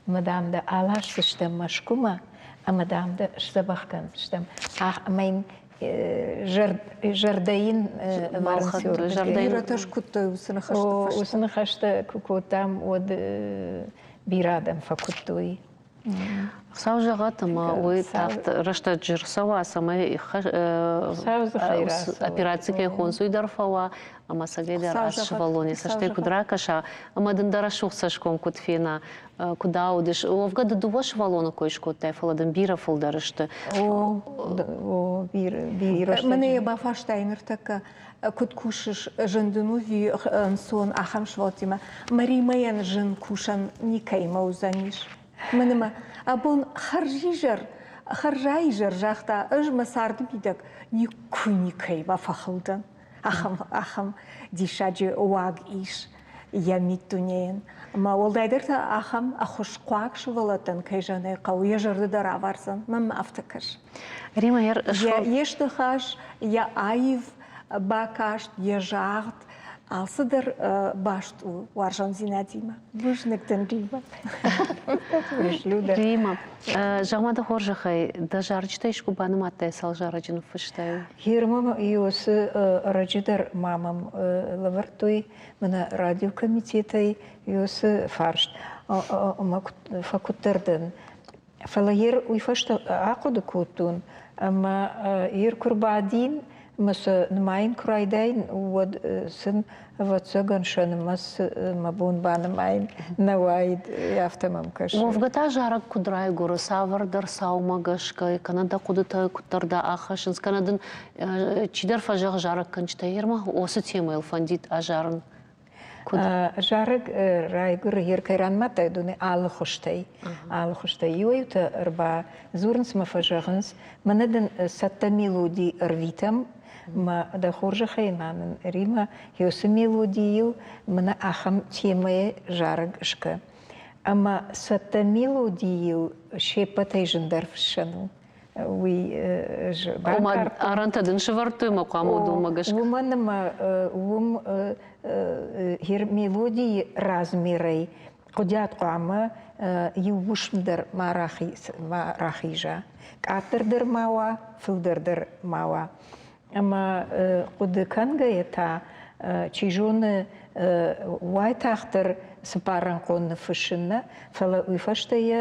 ӕмӕ, дам, дӕ аласдзыстӕм Мӕскуымӕ, ӕмӕ, дам, дӕ сдзӕбӕх кӕндзыстӕм. Ӕмӕ йын зӕрдӕ йын Бирӕтӕ скуыдтой уыцы ныхӕсты фӕстӕ. Уыцы ныхӕстӕ куы кодтам, уӕд бирӕ адӕм фӕкуыдтой. Хуыцау зӕгъӕд, ӕмӕ уый тагъд рӕстӕджы рцӕуа, цӕмӕй операци кӕй хонынц, уый дӕр фӕуа, ӕмӕ цӕгӕй дӕр ацы сывӕллоны цӕстӕй куыд ракӕса, ӕмӕ дын дӕ рӕсугъд цӕсгом куыд фена, куыд аудыс. Уӕвгӕ ды дыууӕ сывӕллоны кой скодтай, фӕлӕ дын бирӕ фылдӕр сты. О, о, бирӕ. Мӕнӕ йӕ бафарстай ныртӕккӕ, куыд кусыс, зын дын у ӕви ӕнцон ахӕм сывӕллӕттимӕ? Маримӕйӕн зын кусӕн никӕимӕ уыдзӕнис. Мӕнӕ абон хӕрзизӕр, хӕрзаизӕр загъта, ӕз мӕ царды мидӕг никуы никӕимӕ фӕхыл дӕн. Ахӕм, ахӕм диссаджы уаг ис йӕ миддунейӕн. Ӕмӕ уӕлдайдӕр та ахӕм ӕххуысхъуаг сывӕллӕттӕн кӕй зӕгъын ӕй хъӕуы, йӕ зӕрдӕ дӕр авӕрдзӕн. Мӕнмӕ афтӕ кӕсы. Рима, йе сныхас, йӕ аив бакаст, йӕ загъд, алцыдӕр баст у уарзондзинадимӕ. Бузныг дын, Рима. Рима, зӕгъ-ма дӕ хорзӕхӕй, дӕ зарджытӕ искуы банымадтай, цал зарӕджы ныффыстай? Герман Иосы ӕрӕджы дӕр ма мӕм лӕвӕрдтой мӕнӕ радиокомитетӕй Иосы фарст ӕмӕ фӕкуыддӕр дӕн. Фӕлӕ ер уый фӕстӕ ахъуыды кодтон, ӕмӕ ер куы рбадин ӕмӕ сӕ нымайын куы райдаин, уӕд сын, ӕвӕццӕгӕн, сӕ нымӕц мӕ бон банымайын нӕ уаид, афтӕ мӕм кӕсы. Уӕвгӕ та зарӕг куыд райгуыры, цавӕрдӕр цаумӕ гӕсгӕ, кӕнӕ дӕ хъуыдытӕ куыддӕр дӕ ахӕссынц, кӕнӕ дын чидӕр фӕзӕгъы зарӕггӕнджытӕ, ермӕ уыцы темӕйыл фӕндид азарын. Зарӕг райгуыры Еркайранмӕ дуне алы хуызтӕй. Алы хуызтӕй. Иуӕй-иутӕ ӕрбадзурынц мӕ фӕзӕгъынц, мӕнӕ дын цӕттӕ мелоди ӕрвитӕм, мӕ дӕ хорзӕхӕй ма нын Рима уыцы мелодийыл мӕнӕ ахӕм темӕйы зарӕг скӕ. Ӕмӕ цӕттӕ мелодийыл се ппӕтӕй зындӕр фыссӕн у. Уый Ома арӕнтӕ дын сӕвӕрдтой ӕмӕ хъуамӕ уыдонмӕ гӕсгӕ? Уымӕн ӕмӕ уым мелодийы размерӕй хъуыдиат хъуамӕ иу уысм дӕр ма рахиза. Къаддӕр дӕр ма уа, фылдӕр дӕр ма уа. Ӕмӕ хъуыды кӕнгӕйӕ та, чи зоны, уайтагъддӕр цыппаррӕнхъон ныффыссын нӕ, фӕлӕ уый фӕстӕ йӕ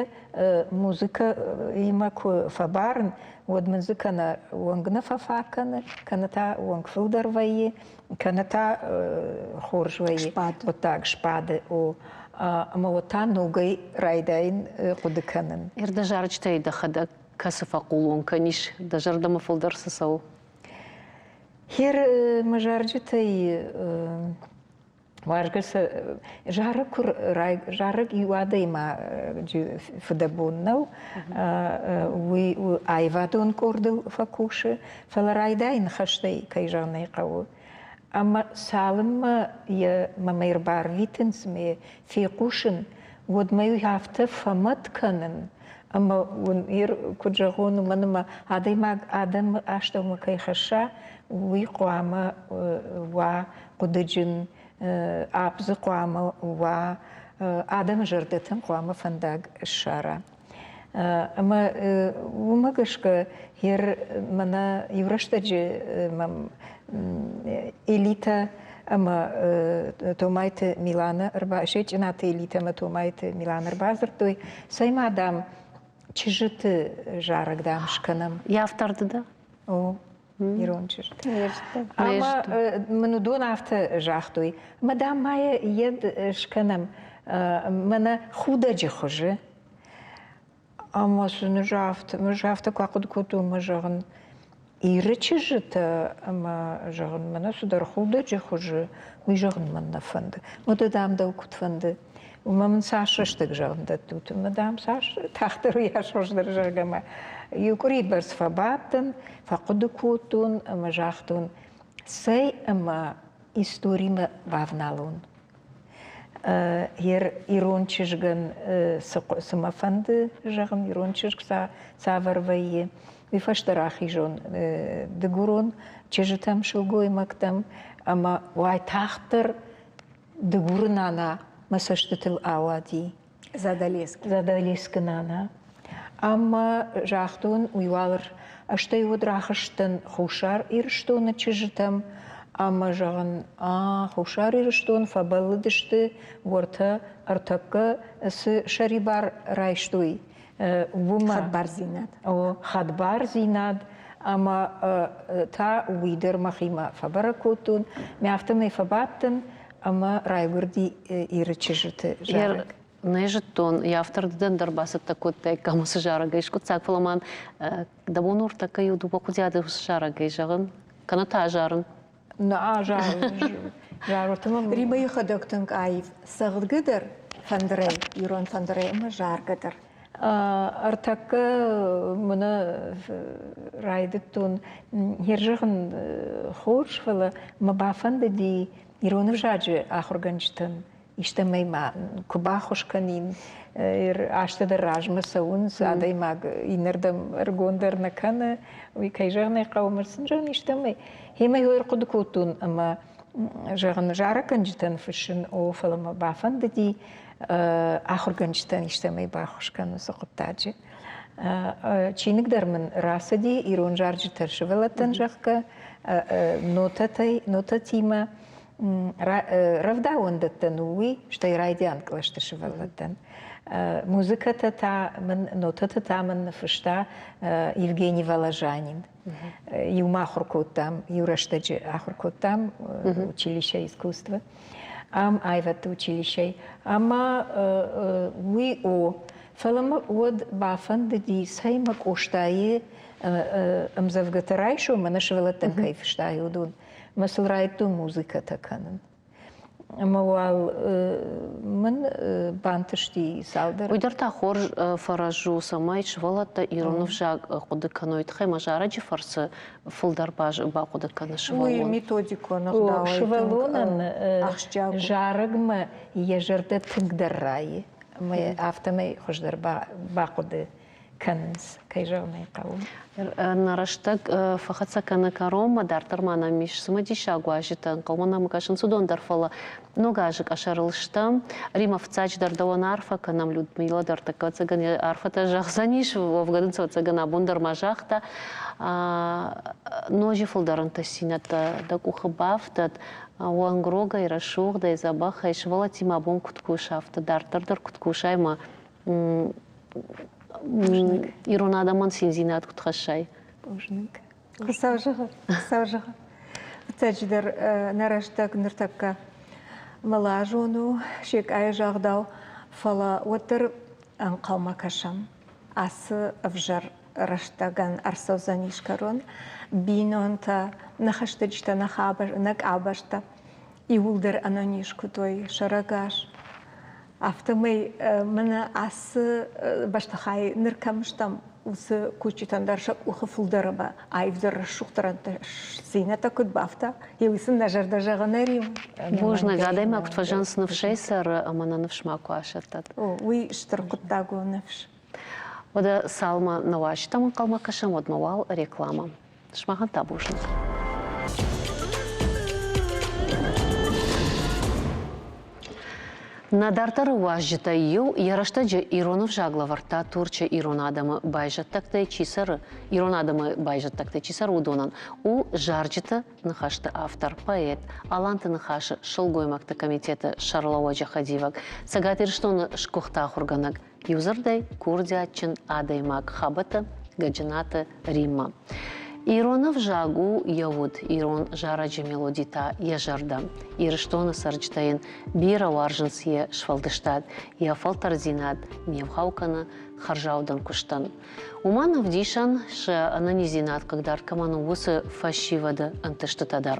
музыкӕимӕ куы фӕбарын, уӕд мын дзы кӕнӕ уӕнг нӕ фӕфаг кӕны, кӕнӕ та уӕнг фылдӕр вӕййы, кӕнӕ та хорз вӕййы хъуыддаг сбады. О, ӕмӕ уӕд та ногӕй райдайын хъуыды кӕнын. Ир дӕ зарджытӕй дӕхӕдӕг кӕцы фӕхъулон кӕнис, дӕ зӕрдӕмӕ фылдӕр цы цӕуы? Хер мӕ зарджытӕй уарзгӕ сӕ зарӕг куы зарӕг иу адӕймаджы фыдӕбон нӕу, уый аивадон къордыл фӕкусы, фӕлӕ райдайын хӕстӕй, кӕй зӕгъын ӕй хъӕуы. Ӕмӕ цалынмӕ йӕ мӕм ӕрбарвитынц ме фехъусын, уӕдмӕ уый афтӕ фӕмӕт кӕнын, ӕмӕ уын куыд зӕгъон, уымӕн ӕмӕ адӕймаг адӕмы астӕумӕ кӕй хӕсса, уый хъуамӕ уа хъуыдыджын, апп дзы хъуамӕ уа, адӕмы зӕрдӕтӕм хъуамӕ фӕндаг ссара. Ӕмӕ уымӕ гӕсгӕ ер мӕнӕ иу рӕстӕджы мӕм элитӕ ӕмӕ Томайты Милана Сечъынаты элитӕ ӕмӕ Томайты Милана ӕрбадзырдтой, цӕй ма, дам, чызджыты зарӕг, дам, скӕнӕм. Йӕ автор ды дӕ? О, ирон чызг. Ӕмӕ мын уыдон афтӕ загътой, мӕ дам, ма йӕ йед скӕнӕм, мӕнӕ худӕджы хуызы. Ӕмӕ сын ӕз афтӕ, ӕз афтӕ куы ахъуыды кодтон, ӕмӕ зӕгъын, Иры чызджытӕ ӕмӕ, зӕгъын, мӕнӕ цыдӕр худӕджы хуызы, уый зӕгъын мӕн нӕ фӕнды. Уӕдӕ, дам, дӕу куыд фӕнды? Уымӕ мын цас рӕстӕг зӕгъын дӕттут? Ӕмӕ, дам, цас тагъддӕр, уыйас хуыздӕр, зӕгъгӕ, ӕмӕ иу къуырийы бӕрц фӕбадтӕн, фӕхъуыды кодтон ӕмӕ загътон, цӕй ӕмӕ историмӕ бавналон. Ирон чызгӕн цы мӕ фӕнды зӕгъын, ирон чызг цавӕр вӕййы, уый фӕстӕ рахизон дыгурон чызджытӕм, сылгоймӕгтӕм ӕмӕ уайтагъддӕр Дыгуры нана мӕ цӕстытыл ауади. Задалескы. Задалескы нана. Ӕмӕ загътон, уый уал стӕй уӕд рахызтӕн Хуссар Ирыстоны чызджытӕм ӕмӕ зӕгъын, а Хуссар Ирыстон фӕбӕллыдысты уӕртӕ ӕртӕккӕ цы сӕрибар райстой. Уымӕ Хӕдбардзинад. О, хӕдбардзинад ӕмӕ та уый дӕр мӕхимӕ фӕбӕрӕг кодтон. Мӕ афтӕмӕй фӕбадтӕн ӕмӕ райгуырди Иры чызджыты зарӕг. Нӕ зыдтон, йӕ автор дӕн дӕр бацӕттӕ кодтаиккам уыцы зарӕгӕй скъуыддзаг, фӕлӕ ма дӕ бон ныртӕккӕ иу дыууӕ хъуыдыйады уыцы зарӕгӕй зӕгъын, кӕнӕ та азарын. Нӕ азарын. Римӕ йӕхӕдӕг тынг аив цӕгъдгӕ дӕр фӕндырӕй, ирон фӕндырӕй ӕмӕ заргӕ дӕр. Ӕртӕккӕ мӕнӕ райдыдтон, херзӕгъын хорз, фӕлӕ мӕ бафӕндыди ирон ӕвзаджы ахуыргӕнджытӕн истӕмӕй ма куы баххуыс кӕнин, азтӕ дӕр размӕ цӕуынц, адӕймаг иннӕрдӕм ӕргондӕр нӕ кӕны, уый кӕй зӕгъын ӕй хъӕуы, ӕмӕ сын зӕгъын истӕмӕй. Гъемӕ йыл ӕрхъуыды кодтон ӕмӕ зӕгъын, зарӕггӕнджытӕн фыссын, о, фӕлӕ мӕ бафӕндыди ахуыргӕнджытӕн истӕмӕй баххуыс кӕнын уыцы хъуыддаджы. Чиныг дӕр мын рацыди ирон зарджытӕ сывӕллӕттӕн, зӕгъгӕ, нотӕтӕй, нотӕтимӕ. Рӕвдауӕндӕттӕн у уый, стӕй райдиан кълӕсты сывӕллӕттӕн. Музыкӕтӕ та мын, нотӕтӕ та мын ныффыста Евгений Воложанин. Иумӕ ахуыр кодтам, иу рӕстӕджы ахуыр кодтам училище искусства, ам аивӕдты училищейы. Ӕмӕ уый у. Фӕлӕ мӕ уӕд бафӕндыди, цӕй мӕ Къостайы ӕмдзӕвгӕтӕ райсом, мӕнӕ сывӕллӕттӕн кӕй фыста, уыдон. Мӕ сыл райдыдтон музыкӕтӕ кӕнын. Ӕмӕ уал мын бантысти цалдӕр. Уый дӕр та хорз фӕрӕз у, цӕмӕй сывӕллӕттӕ ирон ӕвзаг хъуыды кӕной. Тыххӕй ма зарӕджы фӕрцы фылдӕр бахъуыды кӕны сывӕллон. Уый методикон ӕгъдауӕй Сывӕллонӕн зарӕгмӕ йӕ зӕрдӕ тынгдӕр райы ӕмӕ афтӕмӕй хуыздӕр бахъуыды кӕнынц, кӕй зӕгъын ӕй хъӕуы. Нӕ рӕстӕг фӕхӕццӕ кӕны кӕронмӕ, дарддӕр ма нӕм ис цымыдисаг уазджытӕ, ӕнхъӕлмӕ нӕм кӕсынц уыдон дӕр, фӕлӕ ног азы къӕсӕрыл стӕм. Рима, фыццаджыдӕр дӕуӕн арфӕ кӕнӕм, Людмила дӕр тӕккӕ ӕцӕгӕн йӕ арфӕтӕ зӕгъдзӕнис, уӕвгӕ дын ӕцӕгӕн абон дӕр ма загъта. Ноджы фылдӕр ӕнтыстдзинӕдтӕ дӕ къухы бафтӕд, уӕнгрогӕй, рӕсугъдӕй, дзӕбӕхӕй, сывӕллӕттимӕ абон куыд куса, афтӕ дарддӕр дӕр куыд кусай ӕмӕ ирон адӕмӕн циндзинад куыд хӕссай. Бузныг. Хуыцау зӕгъӕд, Хуыцау зӕгъӕд. Фыццаджыдӕр нӕ рӕстӕг ныртӕккӕ мылазон у, Секъайы загъдау, фӕлӕ уӕддӕр ӕнхъӕлмӕ кӕсӕм. Ацы ӕвзӕр рӕстӕгӕн ӕрцӕудзӕнис кӕрон. Бинонтӕ, нӕ хӕстӕджытӕ, нӕ къабӕзтӕ иууылдӕр ӕнӕниз куыд уой, сӕрӕгас. Афтӕмӕй мӕнӕ ацы бӕстыхайы ныр кӕм стӕм, уыцы кусджытӕн дӕр сӕ къухы фылдӕр ӕмӕ аивдӕр рӕсугъддӕр ӕнтыстдзинӕдтӕ куыд бафта, уый сын нӕ зӕрдӕ зӕгъы нӕ риу. Бузныг, адӕймаг куыд фӕзӕгъынц, ныфсӕй цӕры ӕмӕ нӕ ныфс макуы асӕттӕд. О, уый стыр хъуыддаг у ныфс. Уӕдӕ цалынмӕ нӕ уазджытӕм ӕнхъӕлмӕ кӕсӕм, уӕдмӕ уал рекламӕ. Сымахӕн та бузныг. Нӕ дарддӕры уазджытӕй иу йӕ рӕстӕджы ирон ӕвзаг лӕвӕрдта Турчы ирон адӕмы байзӕддӕгтӕй чи цӕры, ирон адӕмы байзӕддӕгтӕй чи цӕры, уыдонӕн. У зарджыты ныхӕсты автор, поэт, Аланты Ныхасы сылгоймӕгты комитеты сӕргълӕууӕджы хӕдивӕг, Цӕгат Ирыстоны сгуыхт ахуыргӕнӕг, Иудзырдӕй, курдиатджын адӕймаг Хабӕты Гӕджынаты Риммӕ. Ирон ӕвзаг у йӕ уд, ирон зарӕджы мелоди та йӕ зӕрдӕ. Ирыстоны цӕрджытӕ йын бирӕ уарзынц йе сфӕлдыстад, йӕ фӕлтӕрддзинад не вгъау кӕны хӕрзаудӕн куыстӕн. Уымӕн ӕвдисӕн, сӕ ӕнӕниздзинад хъыгдард кӕмӕн у, уыцы фӕсивӕды ӕнтыстытӕ дӕр.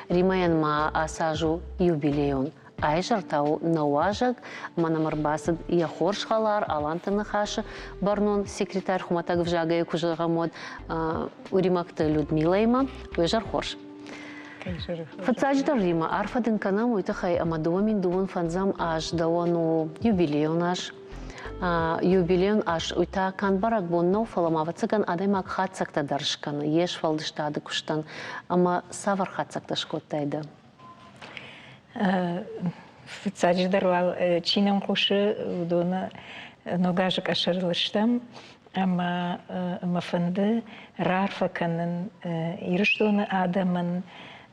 Римӕйӕн ма ацы аз у юбилейон. Айзӕр та у нӕ уазӕг, ӕмӕ нӕм ӕрбацыд йӕ хорз хӕлар Аланты Ныхасы бӕрнон секретарь хуымӕтӕг ӕвзагӕй куы зӕгъӕм, уӕд Уримӕгты Людмилӕимӕ. Уе зӕр хорз. Фыццаджыдӕр Римӕ, арфӕ дын кӕнӕм уый тыххӕй, ӕмӕ 2025 аз дӕуӕн у юбилейон аз. Юбилейон аз уый та канд бӕрӕгбон нӕу, фӕлӕ ма, ӕвӕццӕгӕн, адӕймаг хатдзӕгтӕ дӕр скӕны йе сфӕлдыстады куыстӕн. Ӕмӕ цавӕр хатдзӕгтӕ скодтай ды? Фыццаджыдӕр уал чи нӕм хъусы, уыдоны ног азы къӕсӕрыл стӕм ӕмӕ мӕ фӕнды раарфӕ кӕнын Ирыстоны адӕмӕн.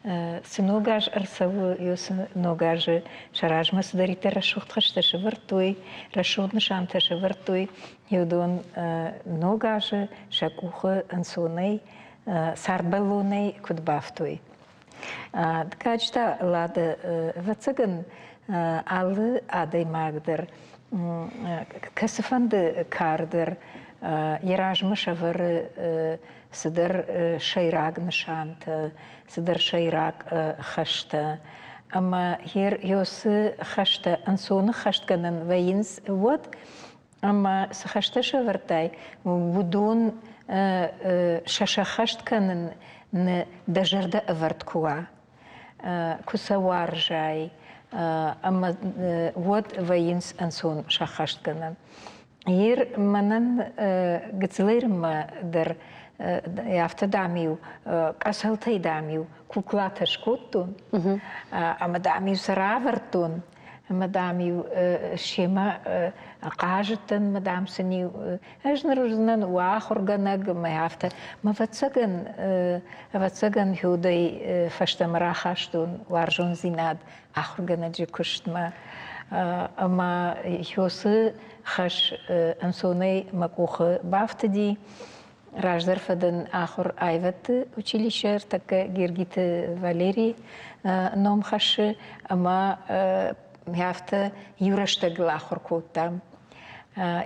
Цы ног аз ӕрцӕуы, уыцы ног азы сӕ размӕ цыдӕриддӕр рӕсугъд хӕстӕ сӕвӕрдтой, рӕсугъд нысантӕ сӕвӕрдтой, уыдон ног азы сӕ къухы ӕнцонӕй, цардбӕллонӕй куыд бафтой. Дыккаджы та, Лада, ӕвӕццӕгӕн, алы адӕймаг дӕр кӕцыфӕнды кар дӕр йӕ размӕ сӕвӕры цыдӕр сӕйраг нысантӕ, цыдӕр сӕйраг хӕстӕ. Ӕмӕ уыцы хӕстӕ ӕнцоны хӕстгӕнӕн вӕййынц уӕд, ӕмӕ цы хӕстӕ сӕвӕрдтай, уыдон сӕ сӕххӕст кӕнын дӕ зӕрдӕ ӕвӕрд куы уа, куы сӕ уарзай, ӕмӕ уӕд вӕййынц ӕнцон сӕххӕстгӕнӕн. Ер мӕнӕн гыццылӕй дӕр афтӕ дам-иу къӕсӕлтӕй дам-иу куклатӕ скодтон ӕмӕ дам-иу сӕ равӕрдтон ӕмӕ дам-иу семӕ хъазыдтӕн ӕмӕ дам сын-иу ӕз ныр уыдзынӕн уӕ ахуыргӕнӕг ӕмӕ афтӕ. Мӕ ӕвӕццӕгӕн, ӕвӕццӕгӕн Хёдӕй фӕстӕмӕ рахастон уарзондзинад ахуыргӕнӕджы куыстмӕ. Ӕмӕ Хёсы хӕс ӕнцонӕй мӕ къухы бафтыди. Раздӕр фӕдӕн ахуыр аивӕдты училище ӕртӕккӕ Гергиты Валерий ном хӕссы ӕмӕ афтӕ иу рӕстӕгыл ахуыр кодтам.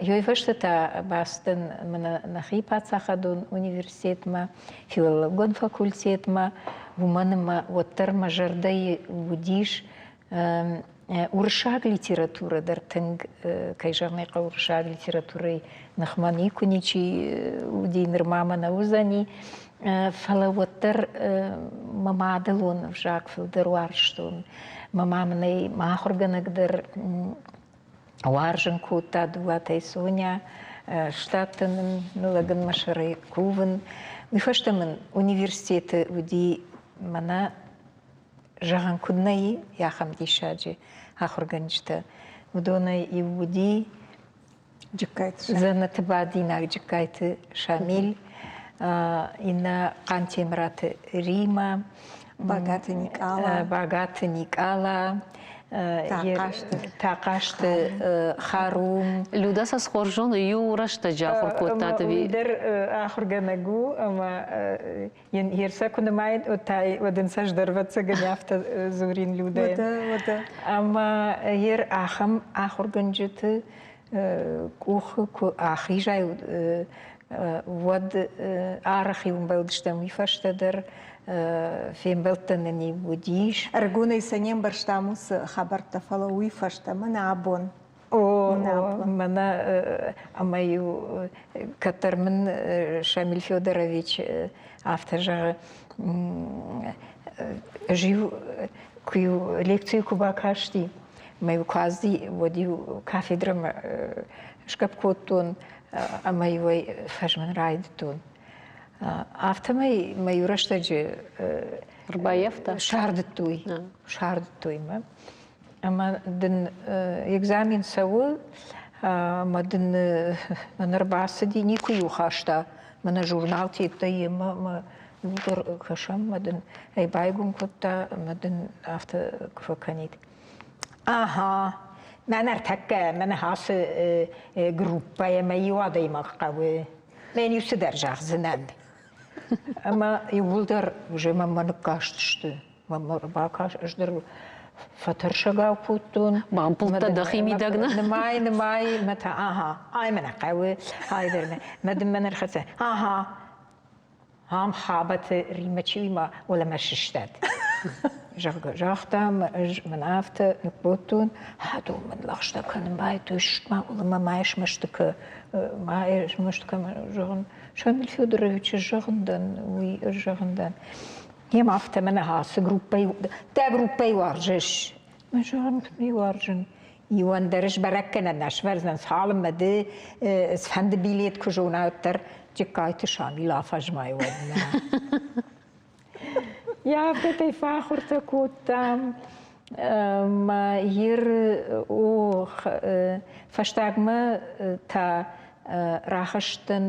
Ёй фӕстӕ та бацыдтӕн мӕнӕ нӕхи паддзахадон университетмӕ, филологон факультетмӕ, уымӕн ӕмӕ уӕддӕр мӕ зӕрдӕйы уыдис Уырыссаг литературӕ дӕр тынг, кӕй зӕгъын ӕй хъӕуы, уырыссаг литературӕйы ныхмӕ никуы ничи уыди, нырма мӕ нӕ уыдзӕни. Фӕлӕ уӕддӕр мӕ мадӕлон ӕвзаг фылдӕр уарзтон. Мӕ ма мын ӕй мӕ ахуыргӕнӕг дӕр уарзын кодта Дулатӕй Соня, штаттӕн ын ныллӕгын мӕ сӕрӕй кувын. Уый фӕстӕ мын университеты уыди мӕнӕ зӕгъӕн куыд нӕ и ахӕм диссаджы ахуыргӕнджытӕ. Уыдонӕй иу уыди дзӕнӕты бадинаг Джыккайты Шамил, иннӕ Хъантемыраты Римӕ, Багаты Никъала, Багаты Никъала, Тахъазты Харум. Люда сӕ хорз зоны, иу рӕстӕджы ахуыр кодтат ӕви? Уый дӕр ахуыргӕнӕг у ӕмӕ йын ерсӕ куы нымайын, уӕд та уӕд ын сӕ дӕр ӕвӕццӕгӕн афтӕ дзурин Людӕйӕн. Ӕмӕ ер ахӕм ахуыргӕнджыты къухы куы ахизай, уӕд арӕх-иу ӕмбӕлдыстӕм уый фӕстӕ дӕр фембӕлдтӕ нын-иу уыдис. Ӕрыгонӕй сӕ не мбӕрстам уыцы хабӕрттӕ, фӕлӕ уый фӕстӕ мӕнӕ абон. О, мӕнӕ ӕмӕ-иу кӕддӕр мын Шамиль Федорович афтӕ зӕгъы, ӕз-иу куы-иу лекцийы куы бакасти, мӕ-иу куы ацыди, уӕд-иу кафедрӕмӕ сгӕпп кодтон ӕмӕ-иу ӕй фӕзмын райдыдтон. Афтӕмӕй мӕ иу рӕстӕджы Ӕрбаййӕфта? Сардыдтой, сардыдтой мӕ. Ӕмӕ дын экзамен цӕуы, ӕмӕ дын мӕн ӕрбацыди, никуы-иу хаста. Мӕнӕ журнал тедтӕ йемӕ ӕмӕ иугӕр кӕсӕм, ӕмӕ дын ӕй байгом кодта ӕмӕ дын афтӕ куы фӕкӕнид. Аха, мӕн ӕртӕккӕ, мӕнӕ ацы группӕйӕ мӕ иу адӕймаг хъӕуы. Мӕн иу цыдӕр зӕгъдзынӕн. Ӕмӕ иууылдӕр уже мӕнмӕ ныккастысты. Мӕнмӕ ӕрбакаст, ӕз дӕр фӕтӕрсӕгау кодтон. Бампылдта дӕхи мидӕг, нӕ? Нымай, нымай, мӕ та, ага, ай мӕ нӕ хъӕуы, ай дӕр мӕ, мӕ дын мӕ ӕрхӕццӕ, ага, ам Хабӕты Риммӕ чи уый ма уӕлӕмӕ сыстад. Зӕгъгӕ, загъта мӕ ӕз мӕн афтӕ ныккодтон, адон мын лӕгъстӕ кӕнын байдыдтой, ма уӕлӕмӕ ма смӕсты кӕ, ма смӕсты кӕ, зӕгъын, Шамиль Федоровичы зӕгъын дӕн, уый ӕз зӕгъын дӕн. Йемӕ афтӕ мӕнӕ ацы группӕйы, дӕ группӕйы уарзыс? Мӕ зӕгъын, куыд нӕ уарзын. Иуӕн дӕр сбӕрӕг кӕнӕн нӕ свӕрдзӕн, цалынмӕ ды цыфӕнды билет куы зона, уӕддӕр Джыккайты Шамил афӕзмай уӕдмӕ. Йӕ афтӕтӕй фӕахуыртӕ кодтам. Мӕ ер о фӕстагмӕ та рахызтӕн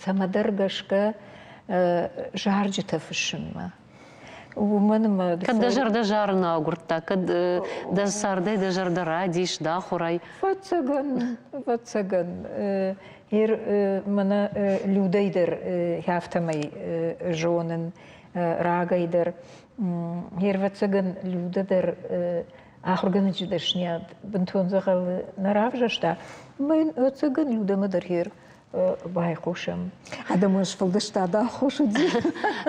цӕмӕдӕр гӕсгӕ зарджытӕ фыссынмӕ. Уымӕн ӕмӕ Кӕд дӕ зӕрдӕ зарын агуырдта, кӕд дӕ цардӕй дӕ зӕрдӕ радис, дӕ ахуырӕй? Ӕвӕццӕгӕн, ӕвӕццӕгӕн. Ир мӕнӕ Людӕй дӕр афтӕмӕй зонын рагӕй дӕр. Ӕвӕццӕгӕн, Людӕ дӕр ахуыргӕнӕджы дӕсниад бынтон дзӕгъӕлы нӕ равзӕрста. Ӕмӕ йын ӕцӕгӕн Людӕмӕ дӕр байхъусӕм. Адӕмон сфӕлдыстад аххос уыди.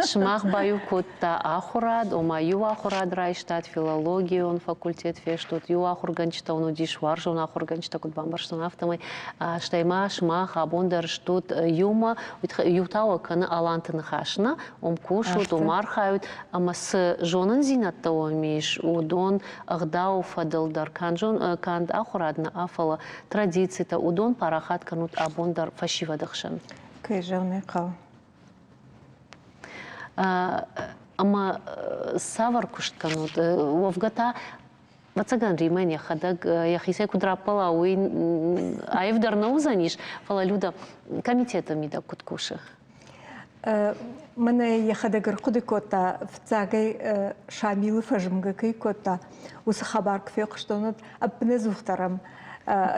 Сымах баиу кодта ахуырад, ома иу ахуырад райстат, филологион факультет фестут, иу ахуыргӕнджытӕ уын уыдис, уарзон ахуыргӕнджытӕ, куыд бамбӕрстон, афтӕмӕй. Стӕй ма сымах абон дӕр стут иумӕ, иу та уӕ кӕны Аланты ныхас нӕ, уым кусут, уым архайут, ӕмӕ цы зонындзинӕдтӕ уӕм ис, уыдон ӕгъдауы фӕдыл дӕр канд ахуырад нӕ, фӕлӕ традицитӕ, уыдон парахат кӕнут абон дӕр фӕсивӕды хсӕн. Кӕй зӕгъын ӕй хъӕуы. Ӕмӕ цавӕр куыст кӕнут? Уӕвгӕ та, ӕвӕццӕгӕн, Римӕн йӕхӕдӕг йӕхицӕй куыд раппӕла, уый аивдӕр нӕ уыдзӕнис, фӕлӕ Люда комитеты мидӕг куыд кусы? Мӕнӕ йӕхӕдӕг ӕрхъуыды кодта, фыццагӕй Шамилы фӕзмгӕ кӕй кодта, уыцы хабар куы фехъуыстон, уӕд ӕппынӕдзухдӕр ӕм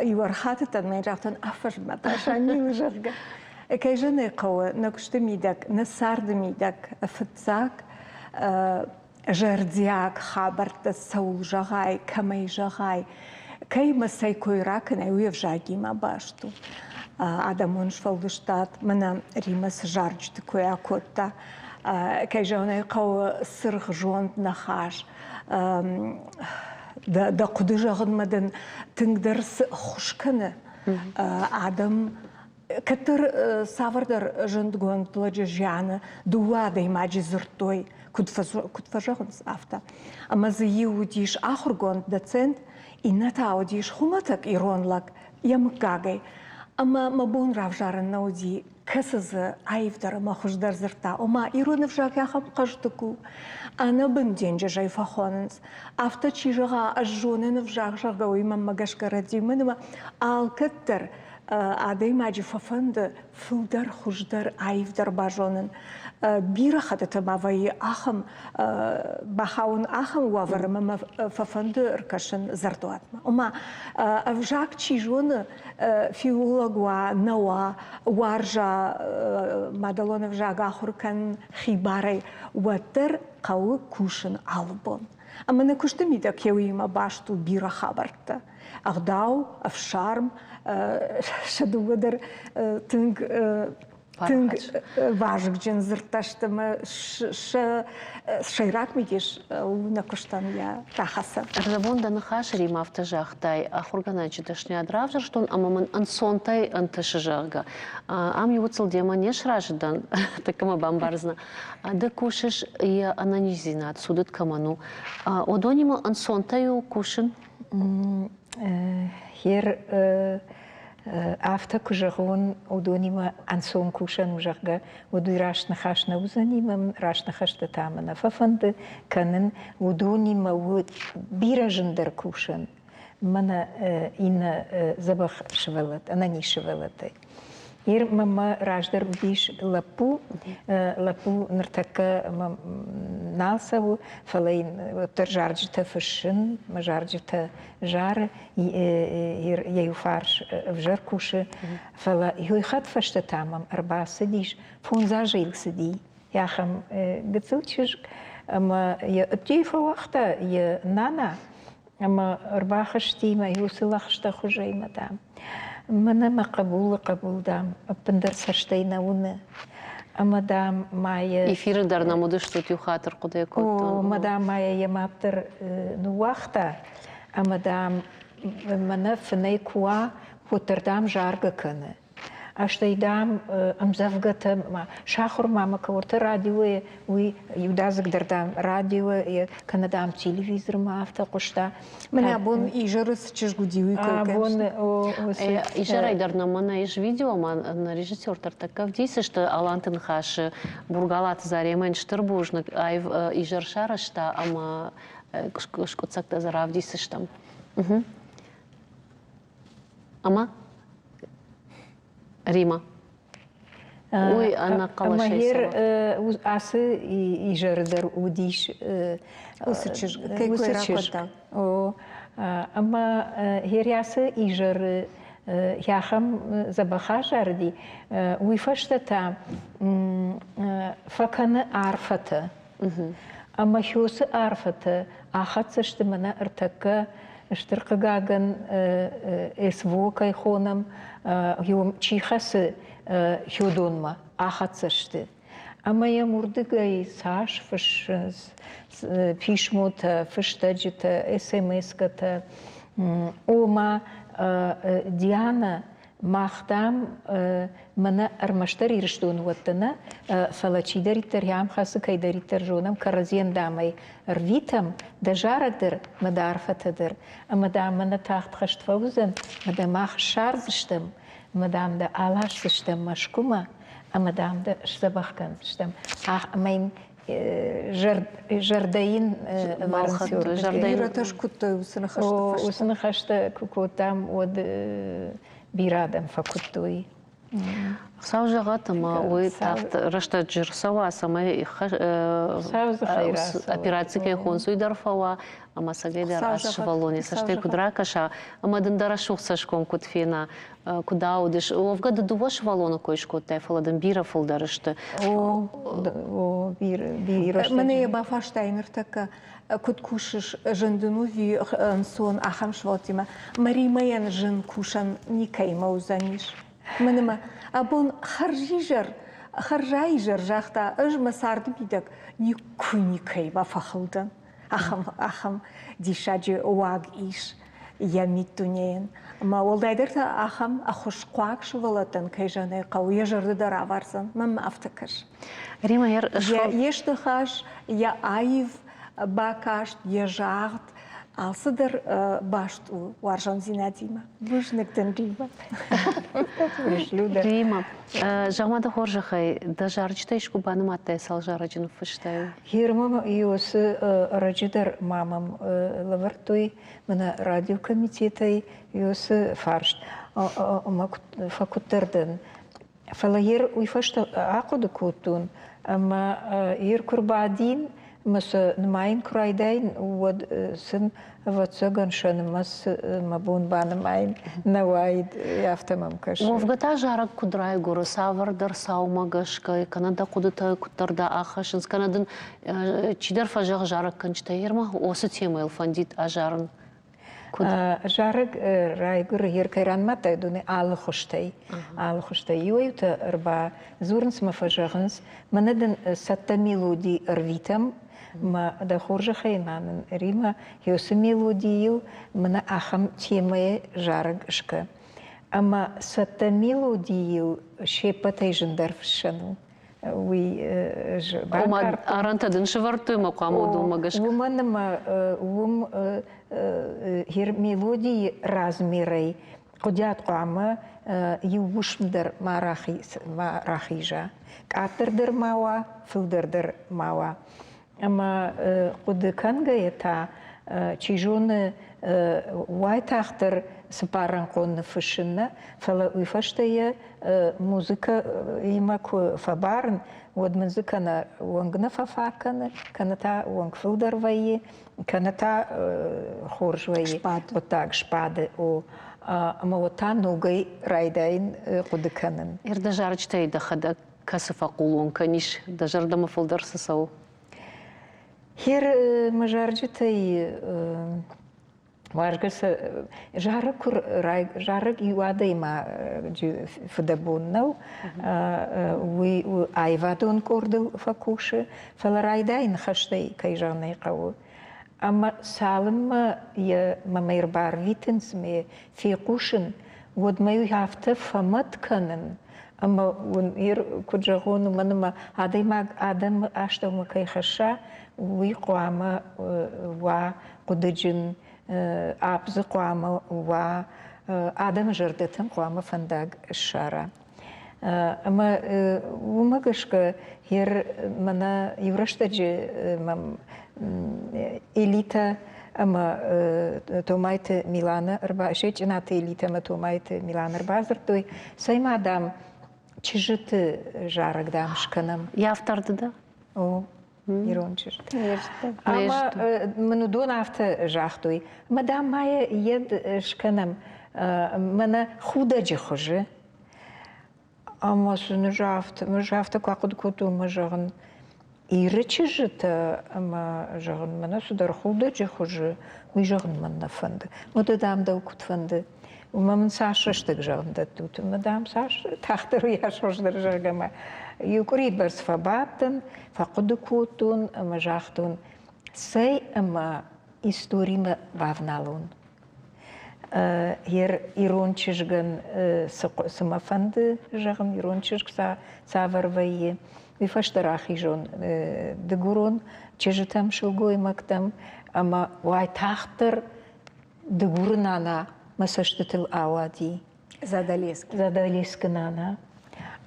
иу ӕрхатыдтӕн ӕмӕ йын загътон, афӕзмӕ та Шамилы, зӕгъгӕ. Кӕй зӕгъын ӕй хъӕуы, нӕ куысты мидӕг, нӕ царды мидӕг фыццаг зӕрдиаг хабӕрттӕ цӕуыл зӕгъай, кӕмӕй зӕгъай, кӕимӕ цӕй кой ракӕнай, уый ӕвзагимӕ баст у. Адӕмон сфӕлдыстад мӕнӕ Римӕ цы зарджыты кой акодта, кӕй зӕгъын ӕй хъӕуы, цыргъзонд ныхас, дӕ хъуыды зӕгъынмӕ дын тынгдӕр цы ӕххуыс кӕны, адӕм Кӕддӕр цавӕрдӕр зындгонд лӕджы зианы дыууӕ адӕймаджы дзырдтой, куыд фӕзӕгъынц, афтӕ. Ӕмӕ дзы иу уыдис ахуыргонд доцент, иннӕ та уыдис хуымӕтӕг ирон лӕг йӕ мыггагӕй. Ӕмӕ мӕ бон равзарын нӕ уыди, кӕцы дзы аивдӕр ӕмӕ хуыздӕр дзырдта. Ома ирон ӕвзаг ахӕм хъӕздыг у, ӕнӕбын денджызӕй фӕхонынц. Афтӕ чи зӕгъа, ӕз зонын ӕвзаг, зӕгъгӕ, уый мӕнмӕ гӕсгӕ рӕдзимӕ ӕмӕ алкӕддӕр адӕймаджы фӕфӕнды фылдӕр, хуыздӕр, аивдӕр базонын. Бирӕ хӕттыты ма вӕййы ахӕм бахауын ахӕм уавӕры ӕмӕ мӕ фӕфӕнды ӕркӕсын дзырдуатмӕ. Ома ӕвзаг чи зоны, филолог уа, нӕ уа, уарза мадӕлон ӕвзаг ахуыр кӕнын хибарӕй, уӕддӕр хъӕуы кусын алы бон. Ӕмӕ нӕ куысты мидӕг кӕуимӕ баст у бирӕ хабӕрттӕ. Ӕгъдау, ӕфсарм, сӕ дыууӕ дӕр тынг тынг вазыгджын дзырдтӕ сты ӕмӕ сӕ сӕйраг мидис у нӕ куыстӕн йӕ рахӕцӕн. Ӕрдӕбон дӕ ныхасы Римӕ афтӕ загътай, ахуыргӕнӕджы дӕсныйад равзӕрстон ӕмӕ мын ӕнцонтӕй ӕнтысы, зӕгъгӕ. Ам иуцыл демӕ не сразы дӕн, тӕккӕ мӕ бамбардзынӕ. Ды кусыс йӕ ӕнӕниздзинад цудыд кӕмӕн у, уыдонимӕ ӕнцонтӕй у кусын? Хер афтӕ куы зӕгъон, уыдонимӕ ӕнцон кусӕн у, зӕгъгӕ, уӕд уый раст ныхас нӕ уыдзӕни, мӕн раст ныхӕстӕ та мӕ нӕ фӕфӕнды кӕнын. Уыдонимӕ у бирӕ зындӕр кусӕн. Мӕнӕ иннӕ дзӕбӕх сывӕллӕттӕ, ӕнӕниз сывӕллӕттӕй. Ир мӕмӕ раздӕр уыдис лӕппу. Лӕппу ныртӕккӕ нал цӕуы, фӕлӕ йын уӕддӕр зарджытӕ фыссын, мӕ зарджытӕ зары, йӕ иу фарс ӕвзӕр кусы. Фӕлӕ иу хатт фӕстӕ та мӕм ӕрбацыдис, фондз азы йыл цыди, ахӕм гыццыл чызг, ӕмӕ йӕ ӕддейы фӕуагъта йӕ нана, Ӕмӕ ӕрбахызти мӕ уыцы лӕгъстӕхуызӕй мӕ, дам, мӕнӕ мӕ хъӕбулы хъӕбул, дам, ӕппындӕр цӕстӕй нӕ уыны. Ӕмӕ, дам, ма йӕ... Эфиры дӕр нӕм уыдыстут иу хатт ӕрхъуыды кодтон. О, мӕ, дам, ма йӕ йӕ мад дӕр ныууагъта. Ӕмӕ, дам, мӕнӕ фынӕй куы уа, уӕддӕр, дам, заргӕ кӕны. Стӕй, дам, ӕмдзӕвгӕтӕ ма сахуыр ма мӕ кӕуырты радиойы, уый иудадзыг дӕр, дам, радиойы кӕнӕ, дам, телевизормӕ афтӕ хъуыста. Мӕнӕ абон изӕры цы чызг уыди, уый кой Абон Изӕрӕй дӕр нӕ мӕнӕ ис видео, ма нӕ режиссертӕ ӕртӕккӕ ӕвдисысты Аланты ныхасы Бургалаты Заремӕн стыр бузныг аив изӕр сарӕзта ӕмӕ скъуыддзӕгтӕ дзы равдисдзыстӕм. Ӕмӕ Рима. Уый ӕнӕхъӕлӕсӕй цӕуы. Ацы изӕры дӕр уыдис уыцы чызг, кӕй кой ракодта. О, ӕмӕ Хериасы изӕры ахӕм дзӕбӕх азарыди, уый фӕстӕ та фӕкӕны арфӕтӕ. Ӕмӕ уыцы арфӕтӕ ахӕццӕ сты мӕнӕ ӕртӕккӕ стыр хъыгагӕн СВО кӕй хонӕм, чи хӕцы уыдонмӕ ахӕццӕ сты. Ӕмӕ йӕм уырдыгӕй цас фыссынц писмотӕ, фыстӕджытӕ, СМС-кӕтӕ, ома Диана мах, дам, мӕнӕ ӕрмӕстдӕр Ирыстоны уӕттӕ нӕ, фӕлӕ чидӕриддӕр ам хӕцы, кӕйдӕриддӕр зонӕм, кӕрӕдзийӕн, дам, ӕй ӕрвитӕм, дӕ зарӕг дӕр мӕ дӕ арфӕтӕ дӕр, ӕмӕ, дам, мӕнӕ тагъд хӕст фӕуыдзӕн, ӕмӕ дӕ мах ссардзыстӕм, ӕмӕ, дам, дӕ аласдзыстӕм Мӕскуымӕ, ӕмӕ, дам, дӕ сдзӕбӕх кӕндзыстӕм. Ӕмӕ йын зӕрдӕ йын Бирӕтӕ скуыдтой уыцы ныхӕсты фӕстӕ. Уыцы ныхӕстӕ куы кодтам, уӕд бирӕ адӕм фӕкуыдтой. Хуыцау зӕгъӕд, ӕмӕ уый тагъд рӕстӕджы рцӕуа, цӕмӕй операци кӕй хонынц, уый дӕр фӕуа, ӕмӕ цӕгӕй дӕр ацы сывӕллоны цӕстӕй куыд ракӕса, ӕмӕ дын дӕ рӕсугъд цӕсгом куыд фена, куыд аудыс. Уӕвгӕ ды дыууӕ сывӕллоны кой скодтай, фӕлӕ дын бирӕ фылдӕр сты. О, о, бирӕ, бирӕ. Мӕнӕ йӕ бафарстай ныртӕккӕ, куыд кусыс, зын дын у ӕви ӕнцон ахӕм сывӕллӕттимӕ? Маримӕйӕн зын кусӕн никӕимӕ уыдзӕнис. Мӕнмӕ абон хӕрзизӕр, хӕрзаизӕр загъта, ӕз мӕ царды мидӕг никуы никӕимӕ фӕхыл дӕн. Ахӕм, ахӕм диссаджы уаг ис йӕ миддунейӕн. Ӕмӕ уӕлдайдӕр та ахӕм ӕххуысхъуаг сывӕллӕттӕн, кӕй зӕгъын ӕй хъӕуы, йӕ зӕрдӕ дӕр авӕрдзӕн. Мӕнмӕ афтӕ кӕсы. Рима, йе сныхас, йӕ аив бакаст, йӕ загъд, алцыдӕр баст у уарзондзинадимӕ. Бузныг дын, Рима. Рима, зӕгъ-ма дӕ хорзӕхӕй, дӕ зарджытӕ искуы банымадтай, цал зарӕджы ныффыстай? Герман Иосы ӕрӕджы дӕр ма мӕм лӕвӕрдтой мӕнӕ радиокомитетӕй Иосы фарст, ӕмӕ фӕкуыддӕр дӕн. Фӕлӕ ер уый фӕстӕ ахъуыды кодтон, ӕмӕ ер куы рбадин ӕмӕ сӕ нымайын куы райдаин, уӕд сын, ӕвӕццӕгӕн, сӕ нымӕц мӕ бон банымайын нӕ уаид, афтӕ мӕм кӕсы. Уӕвгӕ та зарӕг куыд райгуыры, цавӕрдӕр цаумӕ гӕсгӕ, кӕнӕ дӕ хъуыдытӕ куыддӕр дӕ ахӕссынц, кӕнӕ дын чидӕр фӕзӕгъы зарӕггӕнджытӕ, ермӕ уыцы темӕйыл фӕндид азарын. Зарӕг райгуыры Еркайранмӕ дуне алы хуызтӕй. Алы хуызтӕй. Иуӕй-иутӕ ӕрбадзурынц мӕ фӕзӕгъынц, мӕнӕ дын цӕттӕ мелоди ӕрвитӕм, мӕ дӕ хорзӕхӕй ма нын Рима уыцы мелодийыл мӕнӕ ахӕм темӕйы зарӕг скӕ. Ӕмӕ цӕттӕ мелодийыл се ппӕтӕй зындӕр фыссӕн у. Уый Ома арӕнтӕ дын сӕвӕрдтой мӕ хъуамӕ уыдонмӕ гӕсгӕ? Уымӕн ӕмӕ уым мелодийы размерӕй хъуыдиат хъуамӕ иу уысм дӕр ма рахиза. Къаддӕр дӕр ма уа, фылдӕр дӕр ма уа. Ӕмӕ хъуыды кӕнгӕйӕ та, чи зоны, уайтагъддӕр цыппаррӕнхъон ныффыссын нӕ, фӕлӕ уый фӕстӕ йӕ музыкӕимӕ куы фӕбарын, уӕд мын дзы кӕнӕ уӕнг нӕ фӕфаг кӕны, кӕнӕ та уӕнг фылдӕр вӕййы, кӕнӕ та хорз вӕййы хъуыддаг сбады. О, ӕмӕ уӕд та ногӕй райдайын хъуыды кӕнын. Дӕ зарджытӕй дӕхӕдӕг кӕцы фӕхъулон кӕнис, дӕ зӕрдӕмӕ фылдӕр цы цӕуы? Хер мӕ зарджытӕй уарзгӕ сӕ зарӕг куы зарӕг иу адӕймаджы фыдӕбон нӕу, уый аивадон къордыл фӕкусы, фӕлӕ райдайын хӕстӕй, кӕй зӕгъын ӕй хъӕуы. Ӕмӕ цалынмӕ йӕ мӕм ӕрбарвитынц ме фехъусын, уӕдмӕ уый афтӕ фӕмӕт кӕнын, ӕмӕ уын куыд зӕгъон, уымӕн ӕмӕ адӕймаг адӕмы астӕумӕ кӕй хӕсса, уый хъуамӕ уа хъуыдыджын, апп дзы хъуамӕ уа, адӕмы зӕрдӕтӕм хъуамӕ фӕндаг ссара. Ӕмӕ уымӕ гӕсгӕ ер мӕнӕ иу рӕстӕджы мӕм элитӕ ӕмӕ Томайты Миланы Сечъынаты элитӕ ӕмӕ Томайты Миланы ӕрбадзырдтой, цӕй ма, дам, Чызджыты зарӕг, дам, скӕнӕм. Йӕ автор ды дӕ? О, ирон чызджытӕ. Ӕмӕ мын уыдон афтӕ загътой, мӕ дам ма йед скӕнӕм мӕнӕ худӕджы хуызы. Ӕмӕ сын ӕз афтӕ, ӕз афтӕ куы ахъуыды кодтон, мӕ зӕгъын, Иры чызджытӕ ӕмӕ, зӕгъын, мӕнӕ цыдӕр худӕджы хуызы, уый зӕгъын мӕн нӕ фӕнды. Уӕдӕ, дам, дӕу куыд фӕнды? Уымӕ мын цас рӕстӕг зӕгъын дӕттут? Ӕмӕ, дам, цас тагъддӕр уыйас хуыздӕр, зӕгъгӕ мӕ иу къуырийы бӕрц фӕбадтӕн, фӕхъуыды кодтон ӕмӕ загътон, цӕй ӕмӕ историмӕ бавналон. Ирон чызгӕн цы мӕ фӕнды зӕгъын, ирон чызг цавӕр вӕййы, уый фӕстӕ рахизон дыгурон чызджытӕм, сылгоймӕгтӕм ӕмӕ уайтагъддӕр Дыгуры нана мӕ цӕстытыл ауади. Задалескы. Задалескы нана.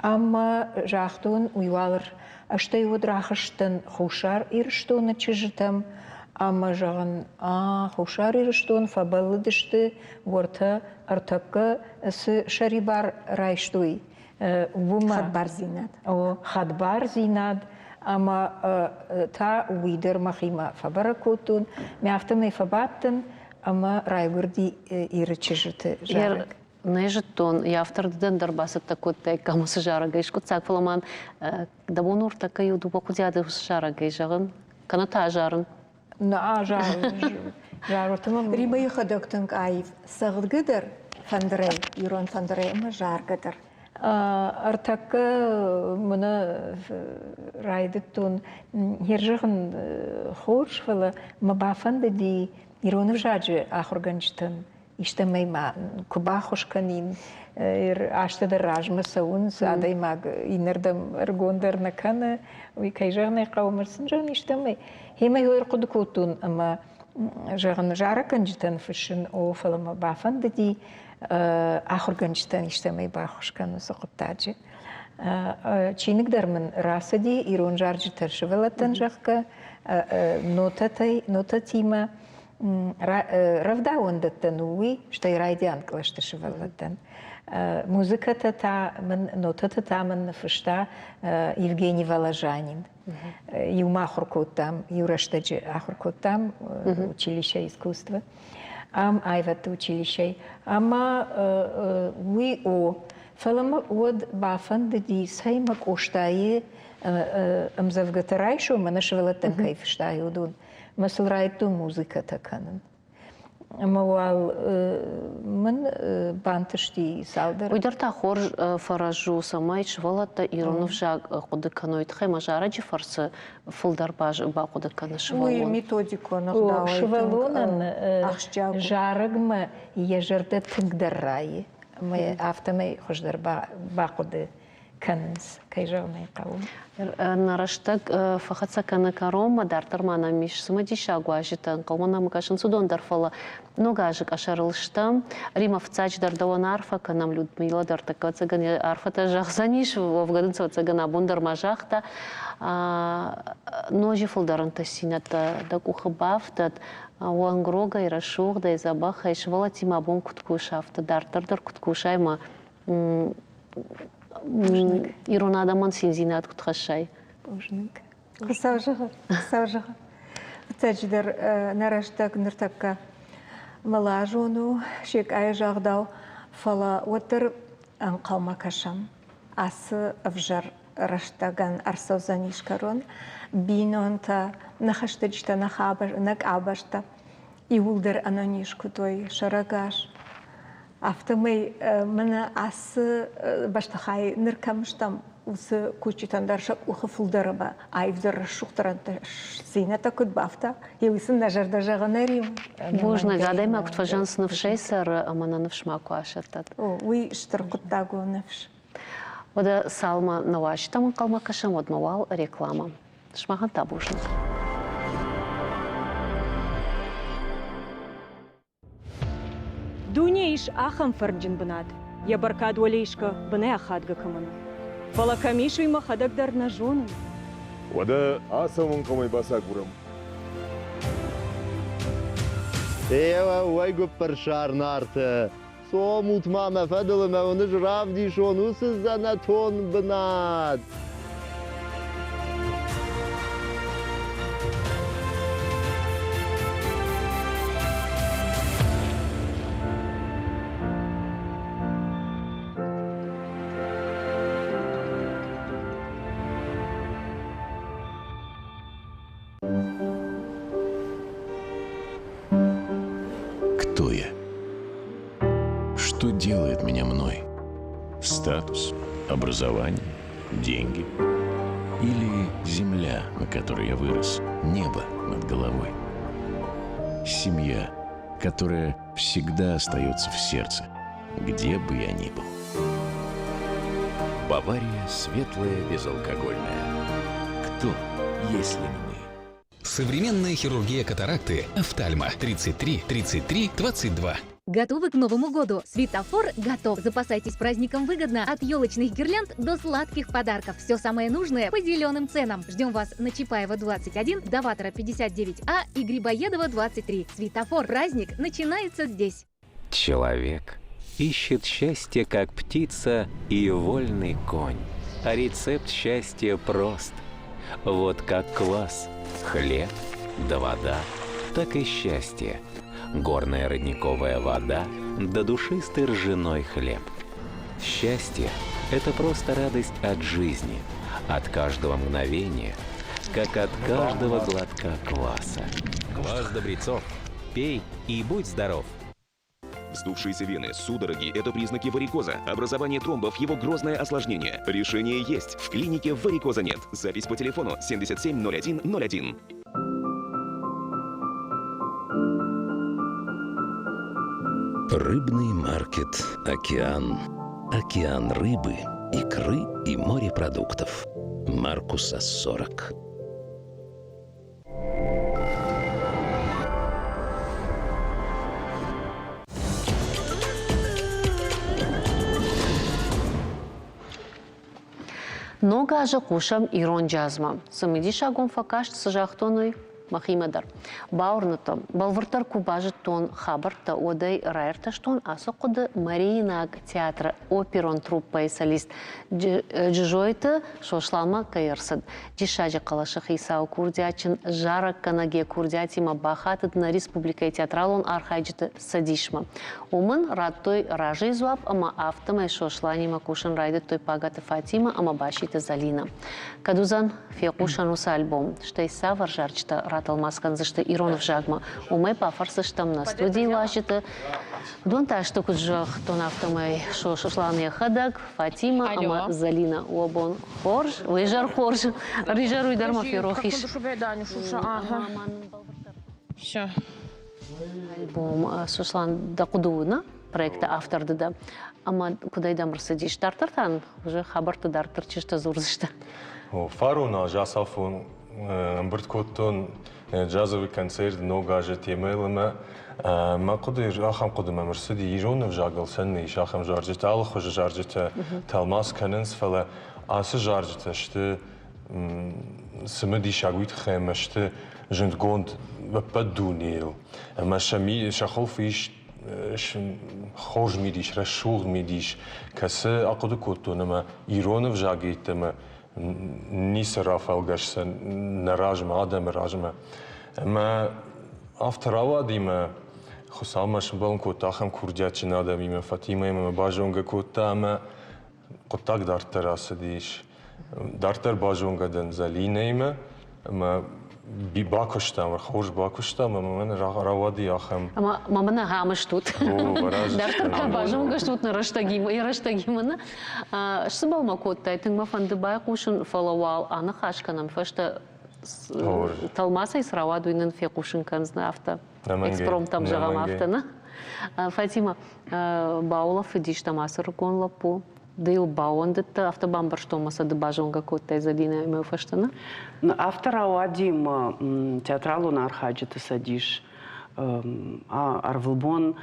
Ӕмӕ загътон, уый уал стӕй уӕд рахызтӕн Хуссар Ирыстоны чызджытӕм ӕмӕ зӕгъын, а Хуссар Ирыстон фӕбӕллыдысты, уӕртӕ ӕртӕккӕ цы сӕрибар райстой, уымӕ. Хӕдбардзинад. О, хӕдбардзинад ӕмӕ та уый дӕр мӕхимӕ фӕбӕрӕг кодтон. Мӕ афтӕмӕй фӕбадтӕн ӕмӕ райгуырди Иры чызджыты зарӕг. Нӕ зыдтон, йӕ автор дӕн дӕр бацӕттӕ кодтаиккам уыцы зарӕгӕй скъуыддзаг, фӕлӕ ма дӕ бон ӕртӕккӕ иу дыууӕ хъуыдиады уыцы зарӕгӕй зӕгъын, кӕнӕ та азарын. Нӕ азарын. Римӕ йӕхӕдӕг тынг аив цӕгъдгӕ дӕр фӕндырӕй, ирон фӕндырӕй ӕмӕ заргӕ дӕр. Ӕртӕккӕ мӕнӕ райдыдтон херзӕгъын хорз, фӕлӕ мӕ бафӕндыди ирон ӕвзаджы ахуыргӕнджытӕн истӕмӕй ма куы баххуыс кӕнин, азтӕ дӕр размӕ цӕуынц, адӕймаг иннӕрдӕм ӕргондӕр нӕ кӕны, уый кӕй зӕгъын ӕй хъӕуы, ӕмӕ сын зӕгъын истӕмӕй. Гъемӕ йӕ ӕрхъуыды кодтон ӕмӕ зӕгъын, зарӕггӕнджытӕн фыссын, о, фӕлӕ мӕ бафӕндыди ахуыргӕнджытӕн истӕмӕй баххуыс кӕнын уыцы хъуыддаджы. Чиныг дӕр мын рацыди ирон зарджытӕ сывӕллӕттӕн, зӕгъгӕ, нотӕтӕй, нотӕтимӕ. Рӕвдауӕндӕттӕн у уый, стӕй райдиан кълӕсты сывӕллӕттӕн. Музыкӕтӕ та мын, нотӕтӕ та мын ныффыста Евгений Воложанин. Иумӕ ахуыр кодтам, иу рӕстӕджы ахуыр кодтам училище искусства, ам аивӕдты училищейы. Ӕмӕ уый у. Фӕлӕ мӕ уӕд бафӕндыди, цӕй мӕ Къостайы ӕмдзӕвгӕтӕ райсом, мӕнӕ сывӕллӕттӕн кӕй фыста, уыдон. Мӕ сыл райдыдтон музыкӕтӕ кӕнын. Ӕмӕ уал мын бантысти цалдӕр. Уый дӕр та хорз фӕрӕз у, цӕмӕй сывӕллӕттӕ ирон ӕвзаг хъуыды кӕной. Тыххӕй ма зарӕджы фӕрцы фылдӕр бахъуыды кӕны сывӕллон. Уый методикон ӕгъдауӕй Сывӕллонӕн зарӕгмӕ йӕ зӕрдӕ тынгдӕр райы ӕмӕ афтӕмӕй хуыздӕр бахъуыды кӕнынц, кӕй зӕгъын ӕй хъӕуы. Нӕ рӕстӕг фӕхӕццӕ кӕны кӕронмӕ, дарддӕр ма нӕм ис цымыдисаг уазджытӕ, ӕнхъӕлмӕ нӕм кӕсынц уыдон дӕр, фӕлӕ ног азы къӕсӕрыл стӕм. Рима, фыццаджыдӕр дӕуӕн арфӕ кӕнӕм, Людмила дӕр тӕккӕ ӕцӕгӕн йӕ арфӕтӕ зӕгъдзӕнис, уӕвгӕ дын ӕцӕгӕн абон дӕр ма загъта. Ноджы фылдӕр ӕнтыстдзинӕдтӕ дӕ къухы бафтӕд, уӕнгрогӕй, рӕсугъдӕй, дзӕбӕхӕй, сывӕллӕттимӕ абон куыд куса, афтӕ дарддӕр дӕр куыд кусай ӕмӕ ирон адӕмӕн циндзинад куыд хӕссай. Бузныг. Хуыцау зӕгъӕд, Хуыцау зӕгъӕд. Фыццаджыдӕр нӕ рӕстӕг ныртӕккӕ мылазон у, Секъайы загъдау, фӕлӕ уӕддӕр ӕнхъӕлмӕ кӕсӕм. Ацы ӕвзӕр рӕстӕгӕн ӕрцӕудзӕнис кӕрон. Бинонтӕ, нӕ хӕстӕджытӕ, нӕ къабӕзтӕ иууылдӕр ӕнӕниз куыд уой, сӕрӕгас. Афтӕмӕй мӕнӕ ацы бӕстыхайы ныр кӕм стӕм, уыцы кусджытӕн дӕр сӕ къухы фылдӕр ӕмӕ аивдӕр рӕсугъддӕр ӕнтыстдзинӕдтӕ куыд бафта, уый сын нӕ зӕрдӕ зӕгъы нӕ риу. Бузныг, адӕймаг куыд фӕзӕгъынц, ныфсӕй цӕры ӕмӕ нӕ ныфс макуы асӕттӕд. Уый стыр хъуыддаг у ныфс. Уӕдӕ цалынмӕ нӕ уазджытӕм ӕнхъӕлмӕ кӕсӕм, уӕдмӕ уал рекламӕ. Сымахӕн та бузныг. Дуне ис ахӕм фӕрнджын бынат, йӕ бӕркад уӕле исгӕ бынӕй ахадгӕ кӕмӕн у. Фӕлӕ кӕм ис, уый мӕхӕдӕг дӕр нӕ зонын. Уӕдӕ ацӕуын хъӕуӕй бацагурӕм. Еуӕ, уӕйгуыппырсар Нарты! Цомут ма мӕ фӕдыл ӕмӕ уын ӕз равдисон уыцы дзӕнӕтон бынат. Кто я? Что делает меня мной? Статус, образование, деньги? Или земля, на которой я вырос, небо над головой? Семья, которая всегда остается в сердце, где бы я ни был. Бавария светлая безалкогольная. Кто, если не мы? Современная хирургия катаракты «Офтальма» 33 33 22. Готовы к Новому году? Светофор готов. Запасайтесь праздником выгодно от елочных гирлянд до сладких подарков. Все самое нужное по зеленым ценам. Ждем вас на Чапаева 21, Даватора 59А и Грибоедова 23. Светофор. Праздник начинается здесь. Человек ищет счастье, как птица и вольный конь. А рецепт счастья прост. Вот как квас, хлеб да вода, так и счастье. Горная родниковая вода да душистый ржаной хлеб. Счастье – это просто радость от жизни, от каждого мгновения, как от каждого глотка кваса. Квас Добрецов. Пей и будь здоров! Вздувшиеся вены, судороги – это признаки варикоза. Образование тромбов – его грозное осложнение. Решение есть. В клинике варикоза нет. Запись по телефону 770101. Рыбный маркет «Океан». Океан рыбы, икры и морепродуктов. Маркуса 40. Ног азы хъусӕм ирон джазмӕ. Цымыдисагон фӕкаст, цы загътон, уый мӕхимӕ дӕр. Бауырныдта, бӕлвырддӕр куы базыдтон хабӕрттӕ, уӕд ӕй раиртӕстон ацы хъуыды Мариинаг театры оперон труппӕйы солист Джызойты Сосланмӕ кӕй ӕрцыд. Диссаджы хъӕлӕсы хицау курдиатджын зарӕггӕнӕг йӕ курдиатимӕ бахатыд нӕ республикӕйы театралон архайджыты цӕдисмӕ. Уым ын радтой разыйы дзуапп ӕмӕ афтӕмӕй Сосланимӕ кусын райдыдтой Пагӕты Фатимӕ ӕмӕ Баситы Зӕлинӕ. Кӕд уыдзӕн фехъусӕн уыцы альбом, стӕй цавӕр зарджытӕ ратӕлмац кӕндзысты ирон ӕвзагмӕ, уымӕй бафӕрсдзыстӕм нӕ студийы уазджыты. Уыдон та сты, куыд зӕгътон, афтӕмӕй Сослан йӕхӕдӕг, Фатимӕ ӕмӕ Зӕлинӕ. Уӕ бон хорз, уе зӕр хорз, ризӕр уый дӕр ма ферох ис. Все. Альбом Сослан дӕ хъуыды у, нӕ? Проекты автор ды дӕ. Ӕмӕ куыдӕй дӕм ӕрцыдис? Дарддӕр та уже хабӕртты дарддӕр чызджытӕ дзурдзысты. Фарон аз ацафон ӕмбырд кодтон джазовый концерт Ног азы темӕйыл ӕмӕ мӕ хъуыды ахӕм хъуыды мӕм ӕрцыди ирон ӕвзагыл цӕннӕ ис ахӕм зарджытӕ, алыхуызы зарджытӕ тӕлмац кӕнынц, фӕлӕ ацы зарджытӕ сты цымыдисаг уый тыххӕй ӕмӕ сты зындгонд ӕппӕт дунейыл. Ӕмӕ сӕ сӕ хуылфы ис хорз мидис, рӕсугъд мидис, кӕцы ахъуыды кодтон ӕмӕ ирон ӕвзаг йеддӕмӕ ницы рафӕлгӕсдзӕн нӕ размӕ, адӕмы размӕ. Ӕмӕ афтӕ рауади мӕ Хуыцау мӕ сымбӕлын кодта ахӕм курдиатджын адӕмимӕ, Фатимӕимӕ мӕ базонгӕ кодта ӕмӕ хъуыддаг дарддӕр ацыдис. Дарддӕр базонгӕ дӕн Зӕлинӕимӕ ӕмӕ бакуыстам, хорз бакуыстам ӕмӕ мӕн рауади ахӕм. Ӕмӕ ма мын ахӕм стут. Дарддӕр та базонгӕ стут нӕ рӕстӕгимӕ, йӕ рӕстӕгимӕ нӕ. Сцыбӕл мӕ кодтай, тынг мӕ фӕнды байхъусын, фӕлӕ уал аныхас кӕнӕм фӕстӕ тӕлмацӕй цы рауад, уый нын фехъусын кӕндзынӕ афтӕ. Экспромтом зӕгъӕм афтӕ, нӕ? Фатима, баулӕфыдистӕм ацы рыгон лӕппу. Ды йыл баууӕндыдтӕ, афтӕ бамбӕрстон мӕ сӕ ды базонгӕ кодтай Зӕлинӕимӕ фӕстӕ, нӕ? Афтӕ рауади мӕ театралон архайджыты цӕдис ӕрвылбон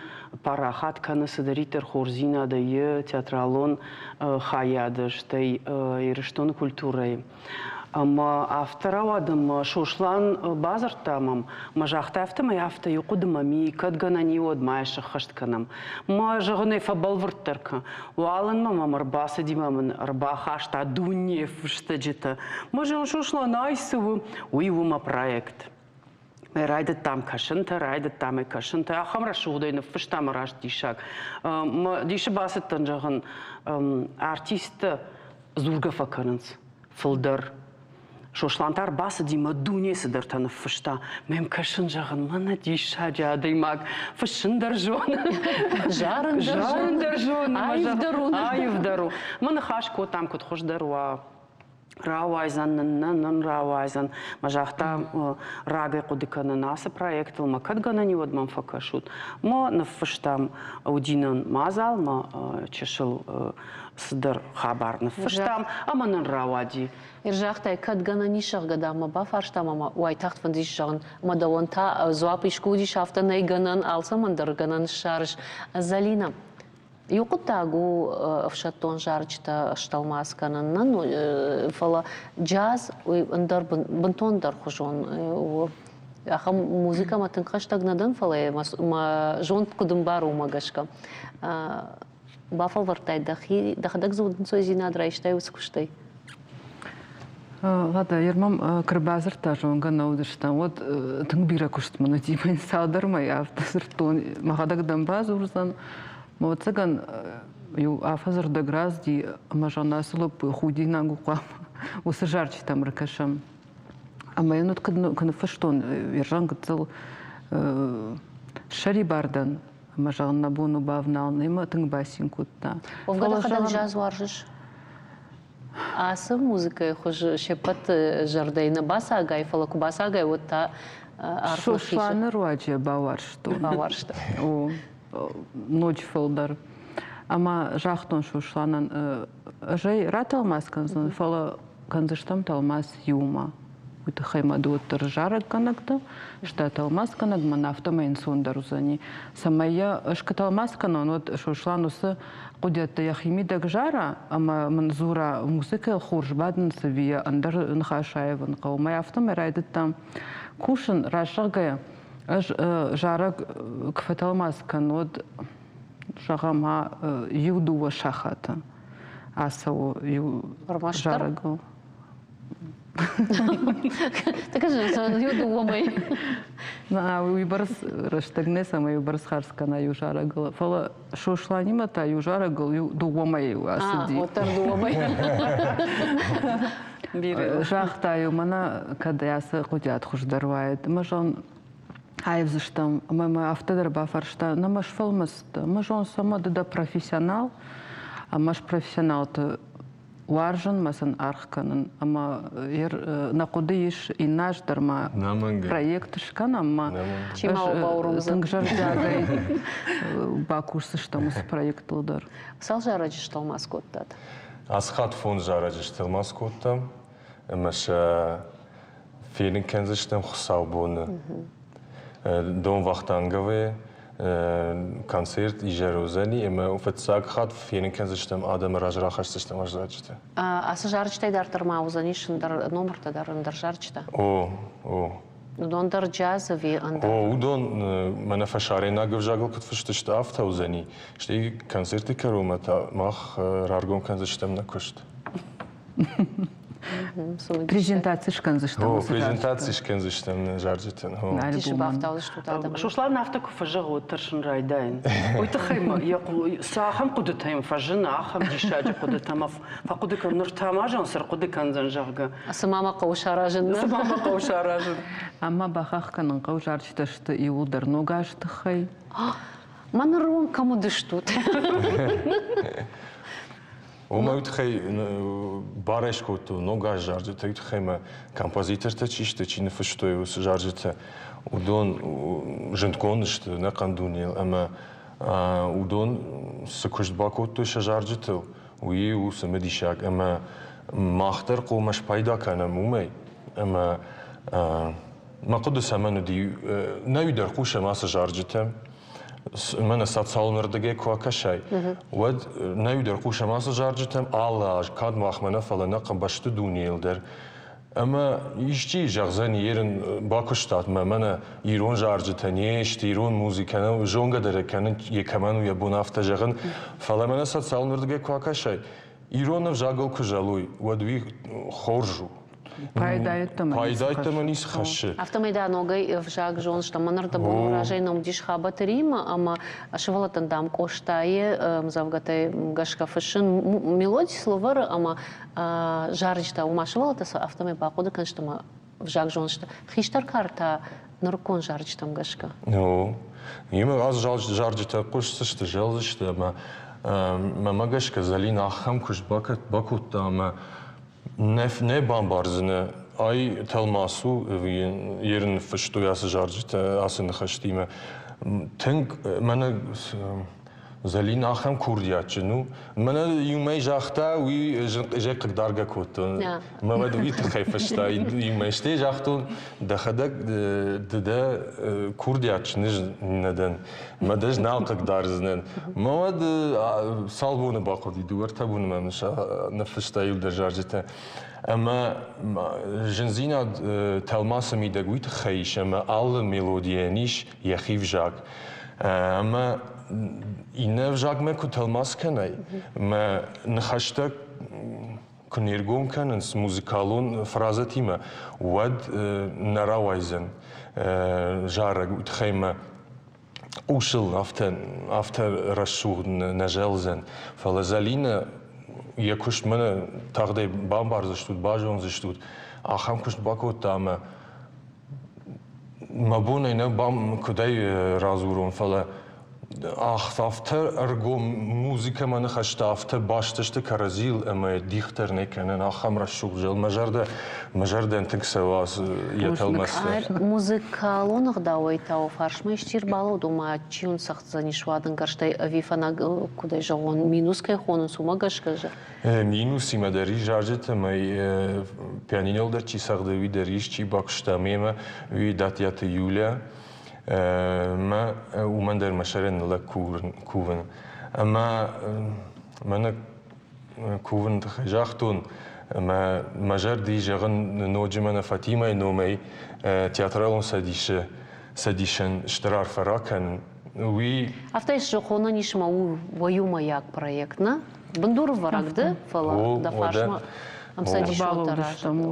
парахат кӕны цыдӕриддӕр хорздзинадӕй йӕ театралон хайады, стӕй Ирыстоны культурӕйы. Ӕмӕ афтӕ рауад, ӕмӕ Сослан бадзырдта мӕм, мӕ загъта, афтӕмӕй афтӕ иу хъуыды мӕм и, кӕд гӕнӕн и, уӕд ма йӕ сӕххӕст кӕнӕм. Мӕ зӕгъын ӕй фӕбӕлвырддӕр кӕн. Уалынмӕ мӕм ӕрбацыди мӕ мын ӕрбахаста дуне фыстӕджытӕ. Мӕ зӕгъын, Сослан, ай цы у? Уый у мӕ проект. Райдыдтам кӕсынтӕ, райдыдтам ӕй кӕсынтӕ. Ахӕм рӕсугъдӕй ныффыстам раст диссаг. Мӕ дисы бацыдтӕн, зӕгъын, артисттӕ дзургӕ фӕкӕнынц фылдӕр. Сослан та ӕрбацыди мӕ дуне цыдӕртӕ ныффыста. Мӕм кӕсын, зӕгъын, мӕнӕ диссаджы адӕймаг, фыссын дӕр зоны. Зарын дӕр зоны. Аив дӕр у. Аив дӕр у. Мӕ ныхас кодтам, куыд хуыздӕр уа, рауайдзӕн нын, нӕ нын рауайдзӕн. Мӕ загъта, рагӕй хъуыды кӕнын ацы проектыл, мӕ кӕд гӕнӕн и, уӕд мӕм фӕкӕсут. Мӕ ныффыстам уыди нын мадзал, мӕ чысыл цыдӕр хабар ныффыстам, ӕмӕ нын рауади. Загътай, кӕд гӕнӕн ис, зӕгъгӕ, дам, мӕ бафарстам ӕмӕ уайтагъд фӕндис зӕгъын, ӕмӕ дӕуӕн та дзуапп искуы уыдис, афтӕ нӕй гӕнӕн, алцӕмӕн дӕр гӕнӕн ссарыс. Зӕлинӕ, Иу хъуыддаг у ӕфсӕддон зарджытӕ стӕлмац кӕнын, нӕ, фӕлӕ джаз уый ӕндӕр бынтондӕр хуызон у. Ахӕм музыкӕмӕ тынг хӕстӕг нӕ дӕн, фӕлӕ мӕ зонд куыд ӕмбары, уымӕ гӕсгӕ. Бафӕлвӕрдтай дӕхи, дӕхӕдӕг дзы удӕнцойдзинад райстай уыцы куыстӕй? Лада, ермам куы рбадзырдта, зонгӕ нӕ уыдыстӕм, уӕд тынг бирӕ куыст мын уыди. Мӕн цалдӕр мӕй афтӕ дзырдтон, мӕхӕдӕг дӕм бадзурдзӕн. Ӕвӕццӕгӕн, иу афӕдзы рдӕг рацыди, ӕмӕ зӕгъын, ацы лӕппу худинаг у хъуамӕ уыцы зарджытӕм ӕркӕсӕм. Ӕмӕ йын уӕд куы ныффыстон, Ержан гыццыл ссӕрибар дӕн, ӕмӕ зӕгъын, нӕ бон у бавналын, ӕмӕ тынг бацин кодта. Уӕвгӕ дӕхӕдӕг джаз уарзыс? Ацы музыкӕйы хуыз се ппӕт зӕрдӕйы нӕ бацагай, фӕлӕ куы бацагай, уӕд та арф ныххизы. Сосланы руаджы бауарзтон. Бауарзта. О, ноджы фылдӕр. Ӕмӕ загътон Сосланӕн, ӕз ӕй ратӕлмац кӕндзӕн, фӕлӕ кӕндзыстӕм тӕлмац иумӕ. Уый тыххӕй мӕ ды уӕддӕр зарӕггӕнӕг дӕ, стӕй тӕлмацгӕнӕг мӕн афтӕмӕй ӕнцондӕр уыдзӕни. Цӕмӕй йӕ ӕз куы тӕлмац кӕнон, уӕд Сослан уыцы хъуыдиӕттӕ йӕхимидӕг зара ӕмӕ мын дзура, музыкӕйыл хорз бадынц ӕви йӕ ӕндӕр ныхас аивын хъӕуы. Мӕ афтӕмӕй райдыдтам кусын, раст зӕгъгӕйӕ, ӕз зарӕг куы фӕтӕлмац кӕнын, уӕд зӕгъӕм, иу-дыууӕ сахаты ацӕуы иу зарӕгыл. Уыйбӕрц рӕстӕг нӕ цӕмӕй уыйбӕрц хардз кӕна иу зарӕгыл. Фӕлӕ Сосланимӕ та иу зарӕгыл иу дыууӕ мӕйы ацыди. Уӕддӕр дыууӕ мӕйы. Загъта-иу, мӕнӕ кӕд ацы хъуыдиат хуыздӕр уаид. Ӕмӕ зӕгъын, аивдзыстӕм. Ӕмӕ мӕ афтӕ дӕр бафарста, нӕ мӕ сфӕлмӕцыдтӕ. Ӕмӕ зон, цӕмӕ ды дӕ профессионал, ӕмӕ ӕз профессионалты уарзын мӕ сын аргъ кӕнын ӕмӕ нӕ хъуыды ис иннӕ аз дӕр ма проект скӕнӕм ма тынг зӕрдиагӕй бакусдзыстӕм уыцы проектыл дӕр. Цал зарӕджы стӕлмац кодтат? Ацы хатт фондз зарӕджы стӕлмац кодтам ӕмӕ сӕ фенын кӕндзыстӕм хуыцаубоны. Дом Вахтанговы концерт изӕр уыдзӕни ӕмӕ фыццаг хатт фенын кӕндзыстӕм адӕмы раз рахӕсдзыстӕм аззаджытӕ. Ацы зарджытӕй дарддӕр ма уыдзӕнис ӕндӕр номыртӕ дӕр, ӕндӕр зарджытӕ? О, о. Уыдон дӕр джаз ӕви ӕндӕр? О, уыдон мӕнӕ фӕсарӕйнаг ӕвзагыл куыд фыст сты, афтӕ уыдзӕни. Стӕй концерты кӕронмӕ та мах раргом кӕндзыстӕм нӕ куыст. Презентаци скӕндзыстӕм. О, презентаци скӕндзыстӕм нӕ зарджытӕн. Дисы бафтаудзыстут адӕмы. Сослан афтӕ куы фӕзӕгъы, уӕд тӕрсын райдайын. Уый тыххӕй ма йӕ цы ахӕм хъуыдытӕ йӕм фӕзыны, ахӕм диссаджы хъуыдытӕ ӕмӕ фӕхъуыды кӕн, ныр та ма зӕгъын, цы рхъуыды кӕндзӕн, зӕгъгӕ. Цы ма мӕ хъӕуы саразын? Цы ма мӕ хъӕуы саразын? Ӕмӕ бахахх кӕнын хъӕуы зарджытӕ сты иууылдӕр ног азы тыххӕй. Мӕ ныры онг кӕм уыдыстут? Уымӕй тыххӕй барӕй скодтой ног аз зарджытӕ, уый тыххӕй мӕ композитортӕ чи сты, чи ныффыстой уыцы зарджытӕ, уыдон зындгонд сты ӕнӕхъӕн дунейыл ӕмӕ уыдон цы куыст бакодтой сӕ зарджытыл, уый у цымыдисаг ӕмӕ мах дӕр хъуамӕ спайда кӕнӕм уымӕй ӕмӕ мӕ хъуыды цӕмӕн уыди, нӕ уый дӕр хъусӕм ацы зарджытӕм, мӕнӕ социалон ӕрдӕгӕй куы акӕсай, уӕд нӕ иу дӕр хъусӕм ацы зарджытӕм алы аз, кӕд махмӕ нӕ, фӕлӕ нӕ хъӕбӕсты дунейыл дӕр. Ӕмӕ исчи зӕгъдзӕни, ерын бакуыстат мӕ, мӕнӕ ирон зарджытӕ не сты, ирон музыкӕ нӕ зонгӕ дӕр кӕнын, йе кӕмӕн у йӕ бон афтӕ зӕгъын. Фӕлӕ мӕнӕ социалон ӕрдыгӕй куы акӕсай, ирон ӕвзагыл куы зӕлой, уӕд уый хорз у. Пайдайӕдтӕмӕ ницы хӕссы. Афтӕмӕй дӕ ногӕй ӕвзаг зоныс, ӕмӕ ныр дӕ бон разӕй ном уыдис Хабӕты Риммӕ ӕмӕ сывӕллӕттӕн, дам, Къостайы ӕмдзӕвгӕтӕй гӕсгӕ фыссын мелоди сылвӕры ӕмӕ зарджытӕ, уымӕ сывӕллӕттӕ сӕ афтӕмӕй бахъуыды кӕнсты ӕмӕ ӕвзаг зонысты. Хистӕр кар та нырыккон зарджытӕм гӕсгӕ. О, имӕ аз зарджытӕ хъуысдзысты, зӕлдзысты ӕмӕ мӕмӕ гӕсгӕ Зӕлин ахӕм куыст бакодта ӕмӕ нӕ бамбардзынӕ, ай тӕлмац у ӕви ерын ныффыстой ацы зарджытӕ ацы ныхӕстимӕ. Тынг мӕнӕ Зӕлин ахӕм курдиатджын у. Мӕнӕ иумӕ загъта, уый зӕй хъыгдаргӕ кодтон. Мӕ уӕд уый тыххӕй фыста иумӕ. Стӕй загътон, дӕхӕдӕг ды дӕ курдиатджын нӕ дӕн. Мӕ дӕ нал хъыгдардзынӕн. Мӕ уӕд цал боны бахъуыди, дыууӕ-ӕртӕ боны мӕм ныффыста иу дӕр зарджытӕ. Ӕмӕ зындзинад тӕлмацы мидӕг уый тыххӕй ис, ӕмӕ алы мелодийӕн ис йӕхи взаг. Ӕмӕ иннӕ ӕвзагмӕ куы тӕлмац кӕнай, мӕ ныхӕстӕ куы не ргом кӕнынц музыкалон фразӕтимӕ, уӕд нӕ рауайдзӕн зарӕг. Уый тыххӕй мӕ хъусыл афтӕ, афтӕ рӕсугъд нӕ зӕлдзӕн. Фӕлӕ Зӕлинӕ йӕ куыст мӕнӕ тагъдӕй бамбардзыстут, базондзыстут. Ахӕм куыст бакодта ӕмӕ мӕ бон ӕй нӕ куыдӕй радзурон, фӕлӕ афтӕ ӕргом музыкӕмӕ ныхӕстӕ афтӕ баст сты кӕрӕдзийыл ӕмӕ дих дӕр нӕ кӕнын ахӕм рӕсугъд зӕл. Мӕ зӕрдӕ мӕ зӕрдӕн тынг цӕуы ацы йӕ тӕлмӕцтӕ. Музыкалон ӕгъдауӕй та фарсмӕ исчи ӕрбалӕуд, ома чи уын цӕгъддзӕнис уадынгӕрзтӕй ӕви фӕнаг, куыдӕй зӕгъон, минус кӕй хонынц, уымӕ гӕсгӕ Минусимӕ дӕр ис зарджытӕ ӕмӕ пианинойыл дӕр чи цӕгъды, уый дӕр ис, чи бакуыста мемӕ, уый Датъиаты Юлия. Мӕ уымӕн дӕр мӕ сӕрӕн ныллӕг кувын. Ӕмӕ мӕнӕ кувыны тыххӕй загътон, ӕмӕ мӕ зӕрды зӕгъын ноджы мӕнӕ Фатимӕйы номӕй театралон цӕдисы цӕдисӕн стыр арфӕ ракӕнын. Уый Афтӕ схонӕн ис ӕмӕ у уӕ иумӕйаг проект, нӕ? Бындурӕвӕрӕг ды, фӕлӕ дӕ фарсмӕ ӕмцӕдисонтӕ разынд.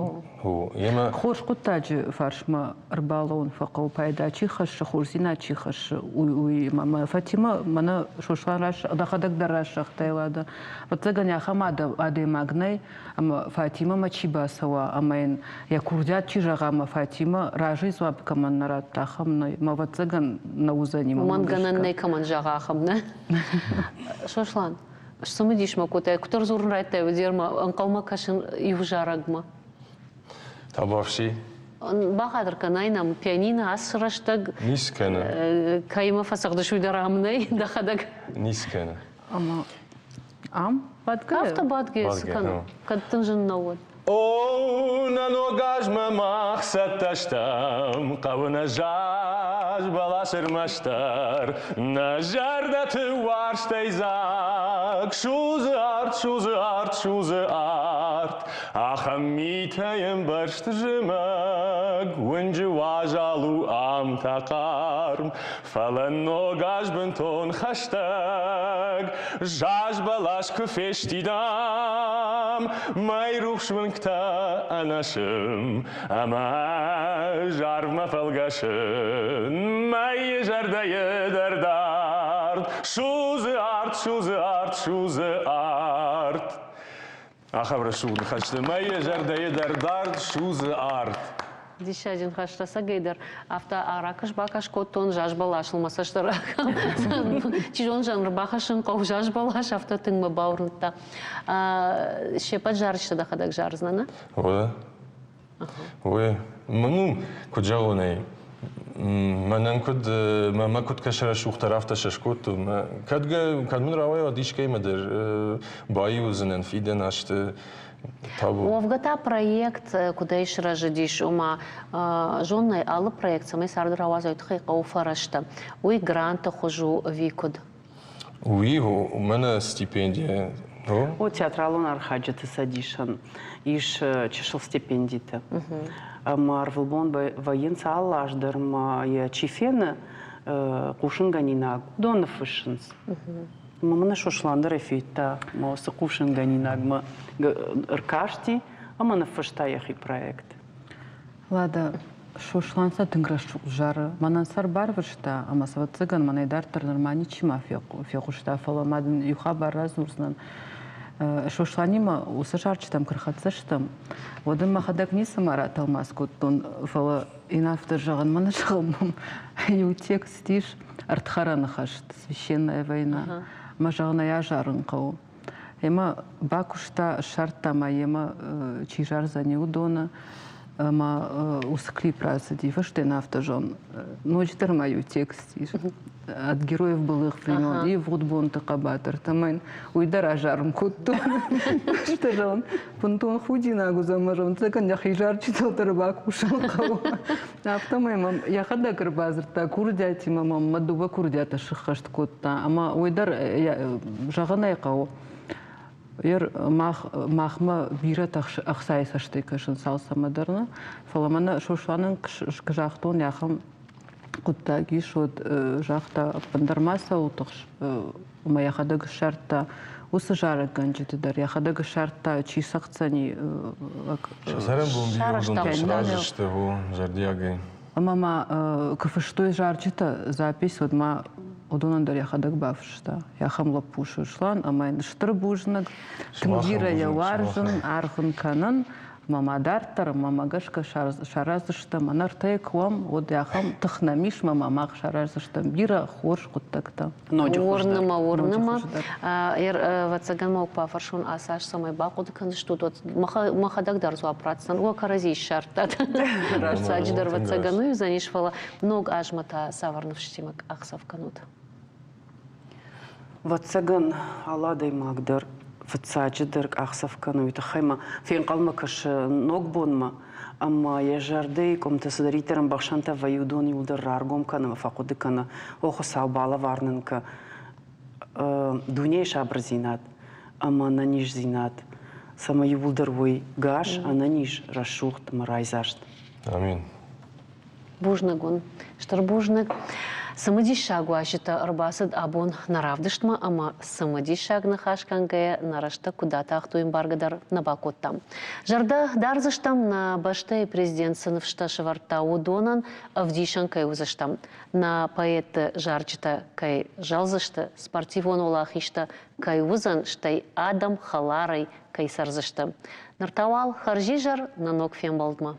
Хорз хъуыддаджы фарсмӕ ӕрбалӕууын фӕхъӕуы, пайда чи хӕссы, хорздзинад чи хӕссы, уый. Мӕ Фатимӕ мӕнӕ Сослан дӕхӕдӕг дӕр рӕсугъдтӕй уӕдӕ. Ӕвӕццӕгӕн, ахӕм адӕймаг нӕй, ӕмӕ Фатимӕмӕ чи бацӕуа ӕмӕ йын йӕ курдиат чи зӕгъа, ӕмӕ Фатимӕ разыйы дзуапп кӕмӕн нӕ радта, ахӕм нӕй. Мӕ ӕвӕццӕгӕн, нӕ уыдзӕни. Уымӕн гӕнӕн нӕй кӕмӕн зӕгъа, ахӕм нӕ. Сослан, сцымыдис мӕ кодтай, куыддӕр дзурын райдыдтай, уӕддӕр ма ӕнхъӕлмӕ кӕсын иу зарӕгмӕ. Табуафси. Бахатыр кӕнай нӕм пианино ацы рӕстӕг. Ницы кӕны. Кӕимӕ фӕцӕгъдыс, уый дӕр ам нӕй, дӕхӕдӕг. Ницы кӕны. Ӕмӕ ам бадгӕ? Афтӕ бадгӕ цы кӕны, кӕд дын зын нӕ уыд. О, нӕ ног азмӕ мах цӕттӕ стӕм, хъӕуы нӕ заз бӕлас ӕрмӕстдӕр, нӕ зӕрдӕты уарзтӕй дзаг. Судзы арт, судзы арт, судзы арт, ахӕм митӕй ӕмбӕрзт зымӕг, уынджы уазал у, ам та хъарм, Фӕлӕ ног аз бынтон хӕстӕг, заз бӕлас куы фестидам, мӕйрухс уынгтӕ ӕнӕсым, ӕмӕ ӕз арвмӕ фӕлгӕсын, мӕйы зӕрдӕйы дӕр дард, судзы арт, судзы арт, судзы арт. Ахӕм рӕсугъд ныхӕсты мӕйы зӕрдӕйы дӕр дард судзы арт. Диссаджы ныхӕстӕ цӕгӕй дӕр афтӕ аракӕс-бакӕс кодтон заз бӕласыл мӕ цӕст чи зоны жанр бахӕссын хъӕуы заз бӕлас, афтӕ тынг мӕ бауырныдта. Се ппӕт зарджытӕ дӕхӕдӕг зардзынӕ, нӕ? Уӕ. Уый, ну, куыд зӕгъон ӕй, мӕнӕн куыд, мӕ куыд кӕсы рӕсугъддӕр, афтӕ сӕ скодтон. Кӕд, кӕд мын рауайа искӕимӕ дӕр баиу уыдзынӕн фидӕн азты табу. Уӕвгӕ та проект куыдӕй сырӕзыдис, ома зоннӕй алы проект цӕмӕй царды рауадзой, тыххӕй хъӕуы фӕрӕзтӕ. Уый гранты хуыз у ӕви куыд? Уый мӕнӕ стипендия. О, театралон архайджыты цӕдисӕн ис чысыл стипендитӕ. Ӕмӕ ӕрвылбон вӕййынц алы аз дӕр ма йӕ чи фены хъусынгӕнинаг, уыдон ныффыссынц. Ӕмӕ мын Сослан дӕр федта, мӕ уыцы хъусынгӕнинагмӕ ӕркасти ӕмӕ ныффыста йӕхи проект. Лада, Сослан сӕ тынг рӕсугъд зары. Мӕнӕн сӕ ӕрбарвыста, ӕмӕ сӕ ӕвӕццӕгӕн мӕнӕй дарддӕр нырма ничима фехъуыста, фӕлӕ ма дын иу хабар радзурдзынӕн. Сосланимӕ уыцы зарджытӕм куы рхӕццӕ стӕм, уӕд ын мӕхӕдӕг ницыма ратӕлмац кодтон, фӕлӕ йын афтӕ зӕгъын, мӕнӕ зӕгъын, иу текст ис ӕрдхӕрӕны хӕст, священная война, мӕ зӕгъын ӕй азарын хъӕуы. Ӕмӕ бакуыста, ссардта ма йемӕ чи зардзӕни, уыдоны. Ӕмӕ уыцы клип рацыди, фӕстӕ афтӕ зон. Ноджыдӕр ма иу текст ис. От героев былых времен, ивгъуыд бонты хъӕбатыртӕ. Мӕн уый дӕр азарын кодтон. Фӕстӕ зӕгъын, бынтон худинаг уыдзӕн, мӕ зӕгъын, цӕгӕн йӕхи зарджытыл дӕр бакусын хъӕуы. Афтӕмӕй мӕм йӕхӕдӕг ӕрбадзырдта курдиатимӕ мӕм мӕ дыууӕ курдиаты сыххӕст кодта. Ӕмӕ уый дӕр, зӕгъын ӕй хъӕуы, мах, махмӕ бирӕтӕ ӕхцайы цӕстӕй кӕсынц алцӕмӕ дӕр нӕ, фӕлӕ мӕнӕ Сосланӕн куы загътон, ахӕм хъуыддаг ис, уӕд загъта, ӕппындӕр ма цӕуыл тыхс, ӕмӕ йӕхӕдӕг ссардта уыцы зарӕггӕнджыты дӕр, йӕхӕдӕг ссардта, чи цӕгъддзӕни. Сӕ цӕрӕнбон бирӕ уыдон дӕр сразы сты, о, зӕрдиагӕй. Ӕмӕ ма куы фыстой зарджытӕ запись, уӕд ма уыдонӕн дӕр йӕхӕдӕг бафыста. Ахӕм лӕппу Сослан ӕмӕ йын стыр бузныг. Тынг бирӕ йӕ уарзын, аргъ ын кӕнын. Ӕмӕ ма дарддӕр ӕмӕ мӕ гӕсгӕ сараздзыстӕм ӕнӕртӕйы куы уӕм, уӕд ахӕм тых нӕм ис, ӕмӕ мах сараздзыстӕм бирӕ хорз хъуыддӕгтӕ. Уырны мӕ, уырны мӕ. Ӕвӕццӕгӕн ма бафӕрсон, ацы аз цӕмӕй бахъуыды кӕндзыстут, уӕд мӕхӕдӕг дӕр дзуапп ратдзӕн. Уӕ кӕрӕдзийы ссардтат. Фыццаджыдӕр ӕвӕццӕгӕн уый уыдзӕнис, фӕлӕ ног азмӕ та цавӕр ныфсытимӕ къахдзӕф кӕнут? Ӕвӕццӕгӕн, алы адӕймаг дӕр фыццаджыдӕр къахдзӕф кӕны уый тыххӕй ӕмӕ фенхъӕлмӕ кӕсы ног бонмӕ ӕмӕ йӕ зӕрдӕйы къуымты цыдӕриддӕр ӕмбӕхсӕнтӕ вӕййы, уыдон иуылдӕр раргом кӕны ӕмӕ фӕхъуыды кӕны, о Хуыцау, балӕвар нын кӕ дунейы сабырдзинад ӕмӕ ӕнӕниздзинад, цӕмӕй иууылдӕр уой гас, ӕнӕниз, рӕсугъд ӕмӕ райдзаст. Амин. Бузныг уын, стыр бузныг. Цымыдиссаг уазджытӕ ӕрбацыд абон нӕ равдыстмӕ ӕмӕ цымыдиссаг ныхас кӕнгӕйӕ нӕ рӕстӕг куыд атахт, уый ӕмбаргӕ дӕр нӕ бакодтам. Зӕрдӕ дардзыстӕм, нӕ бӕстӕйы президент цы ныфстӕ сӕвӕрдта, уыдонӕн ӕвдисӕн кӕй уыдзыстӕм, нӕ поэтты зарджытӕ кӕй зӕлдзысты, спортивон уӕлахизтӕ кӕй уыдзӕн, стӕй адӕм хӕларӕй кӕй цӕрдзысты. Ныр та уал хӕрзизӕр нӕ ног фембӕлдмӕ.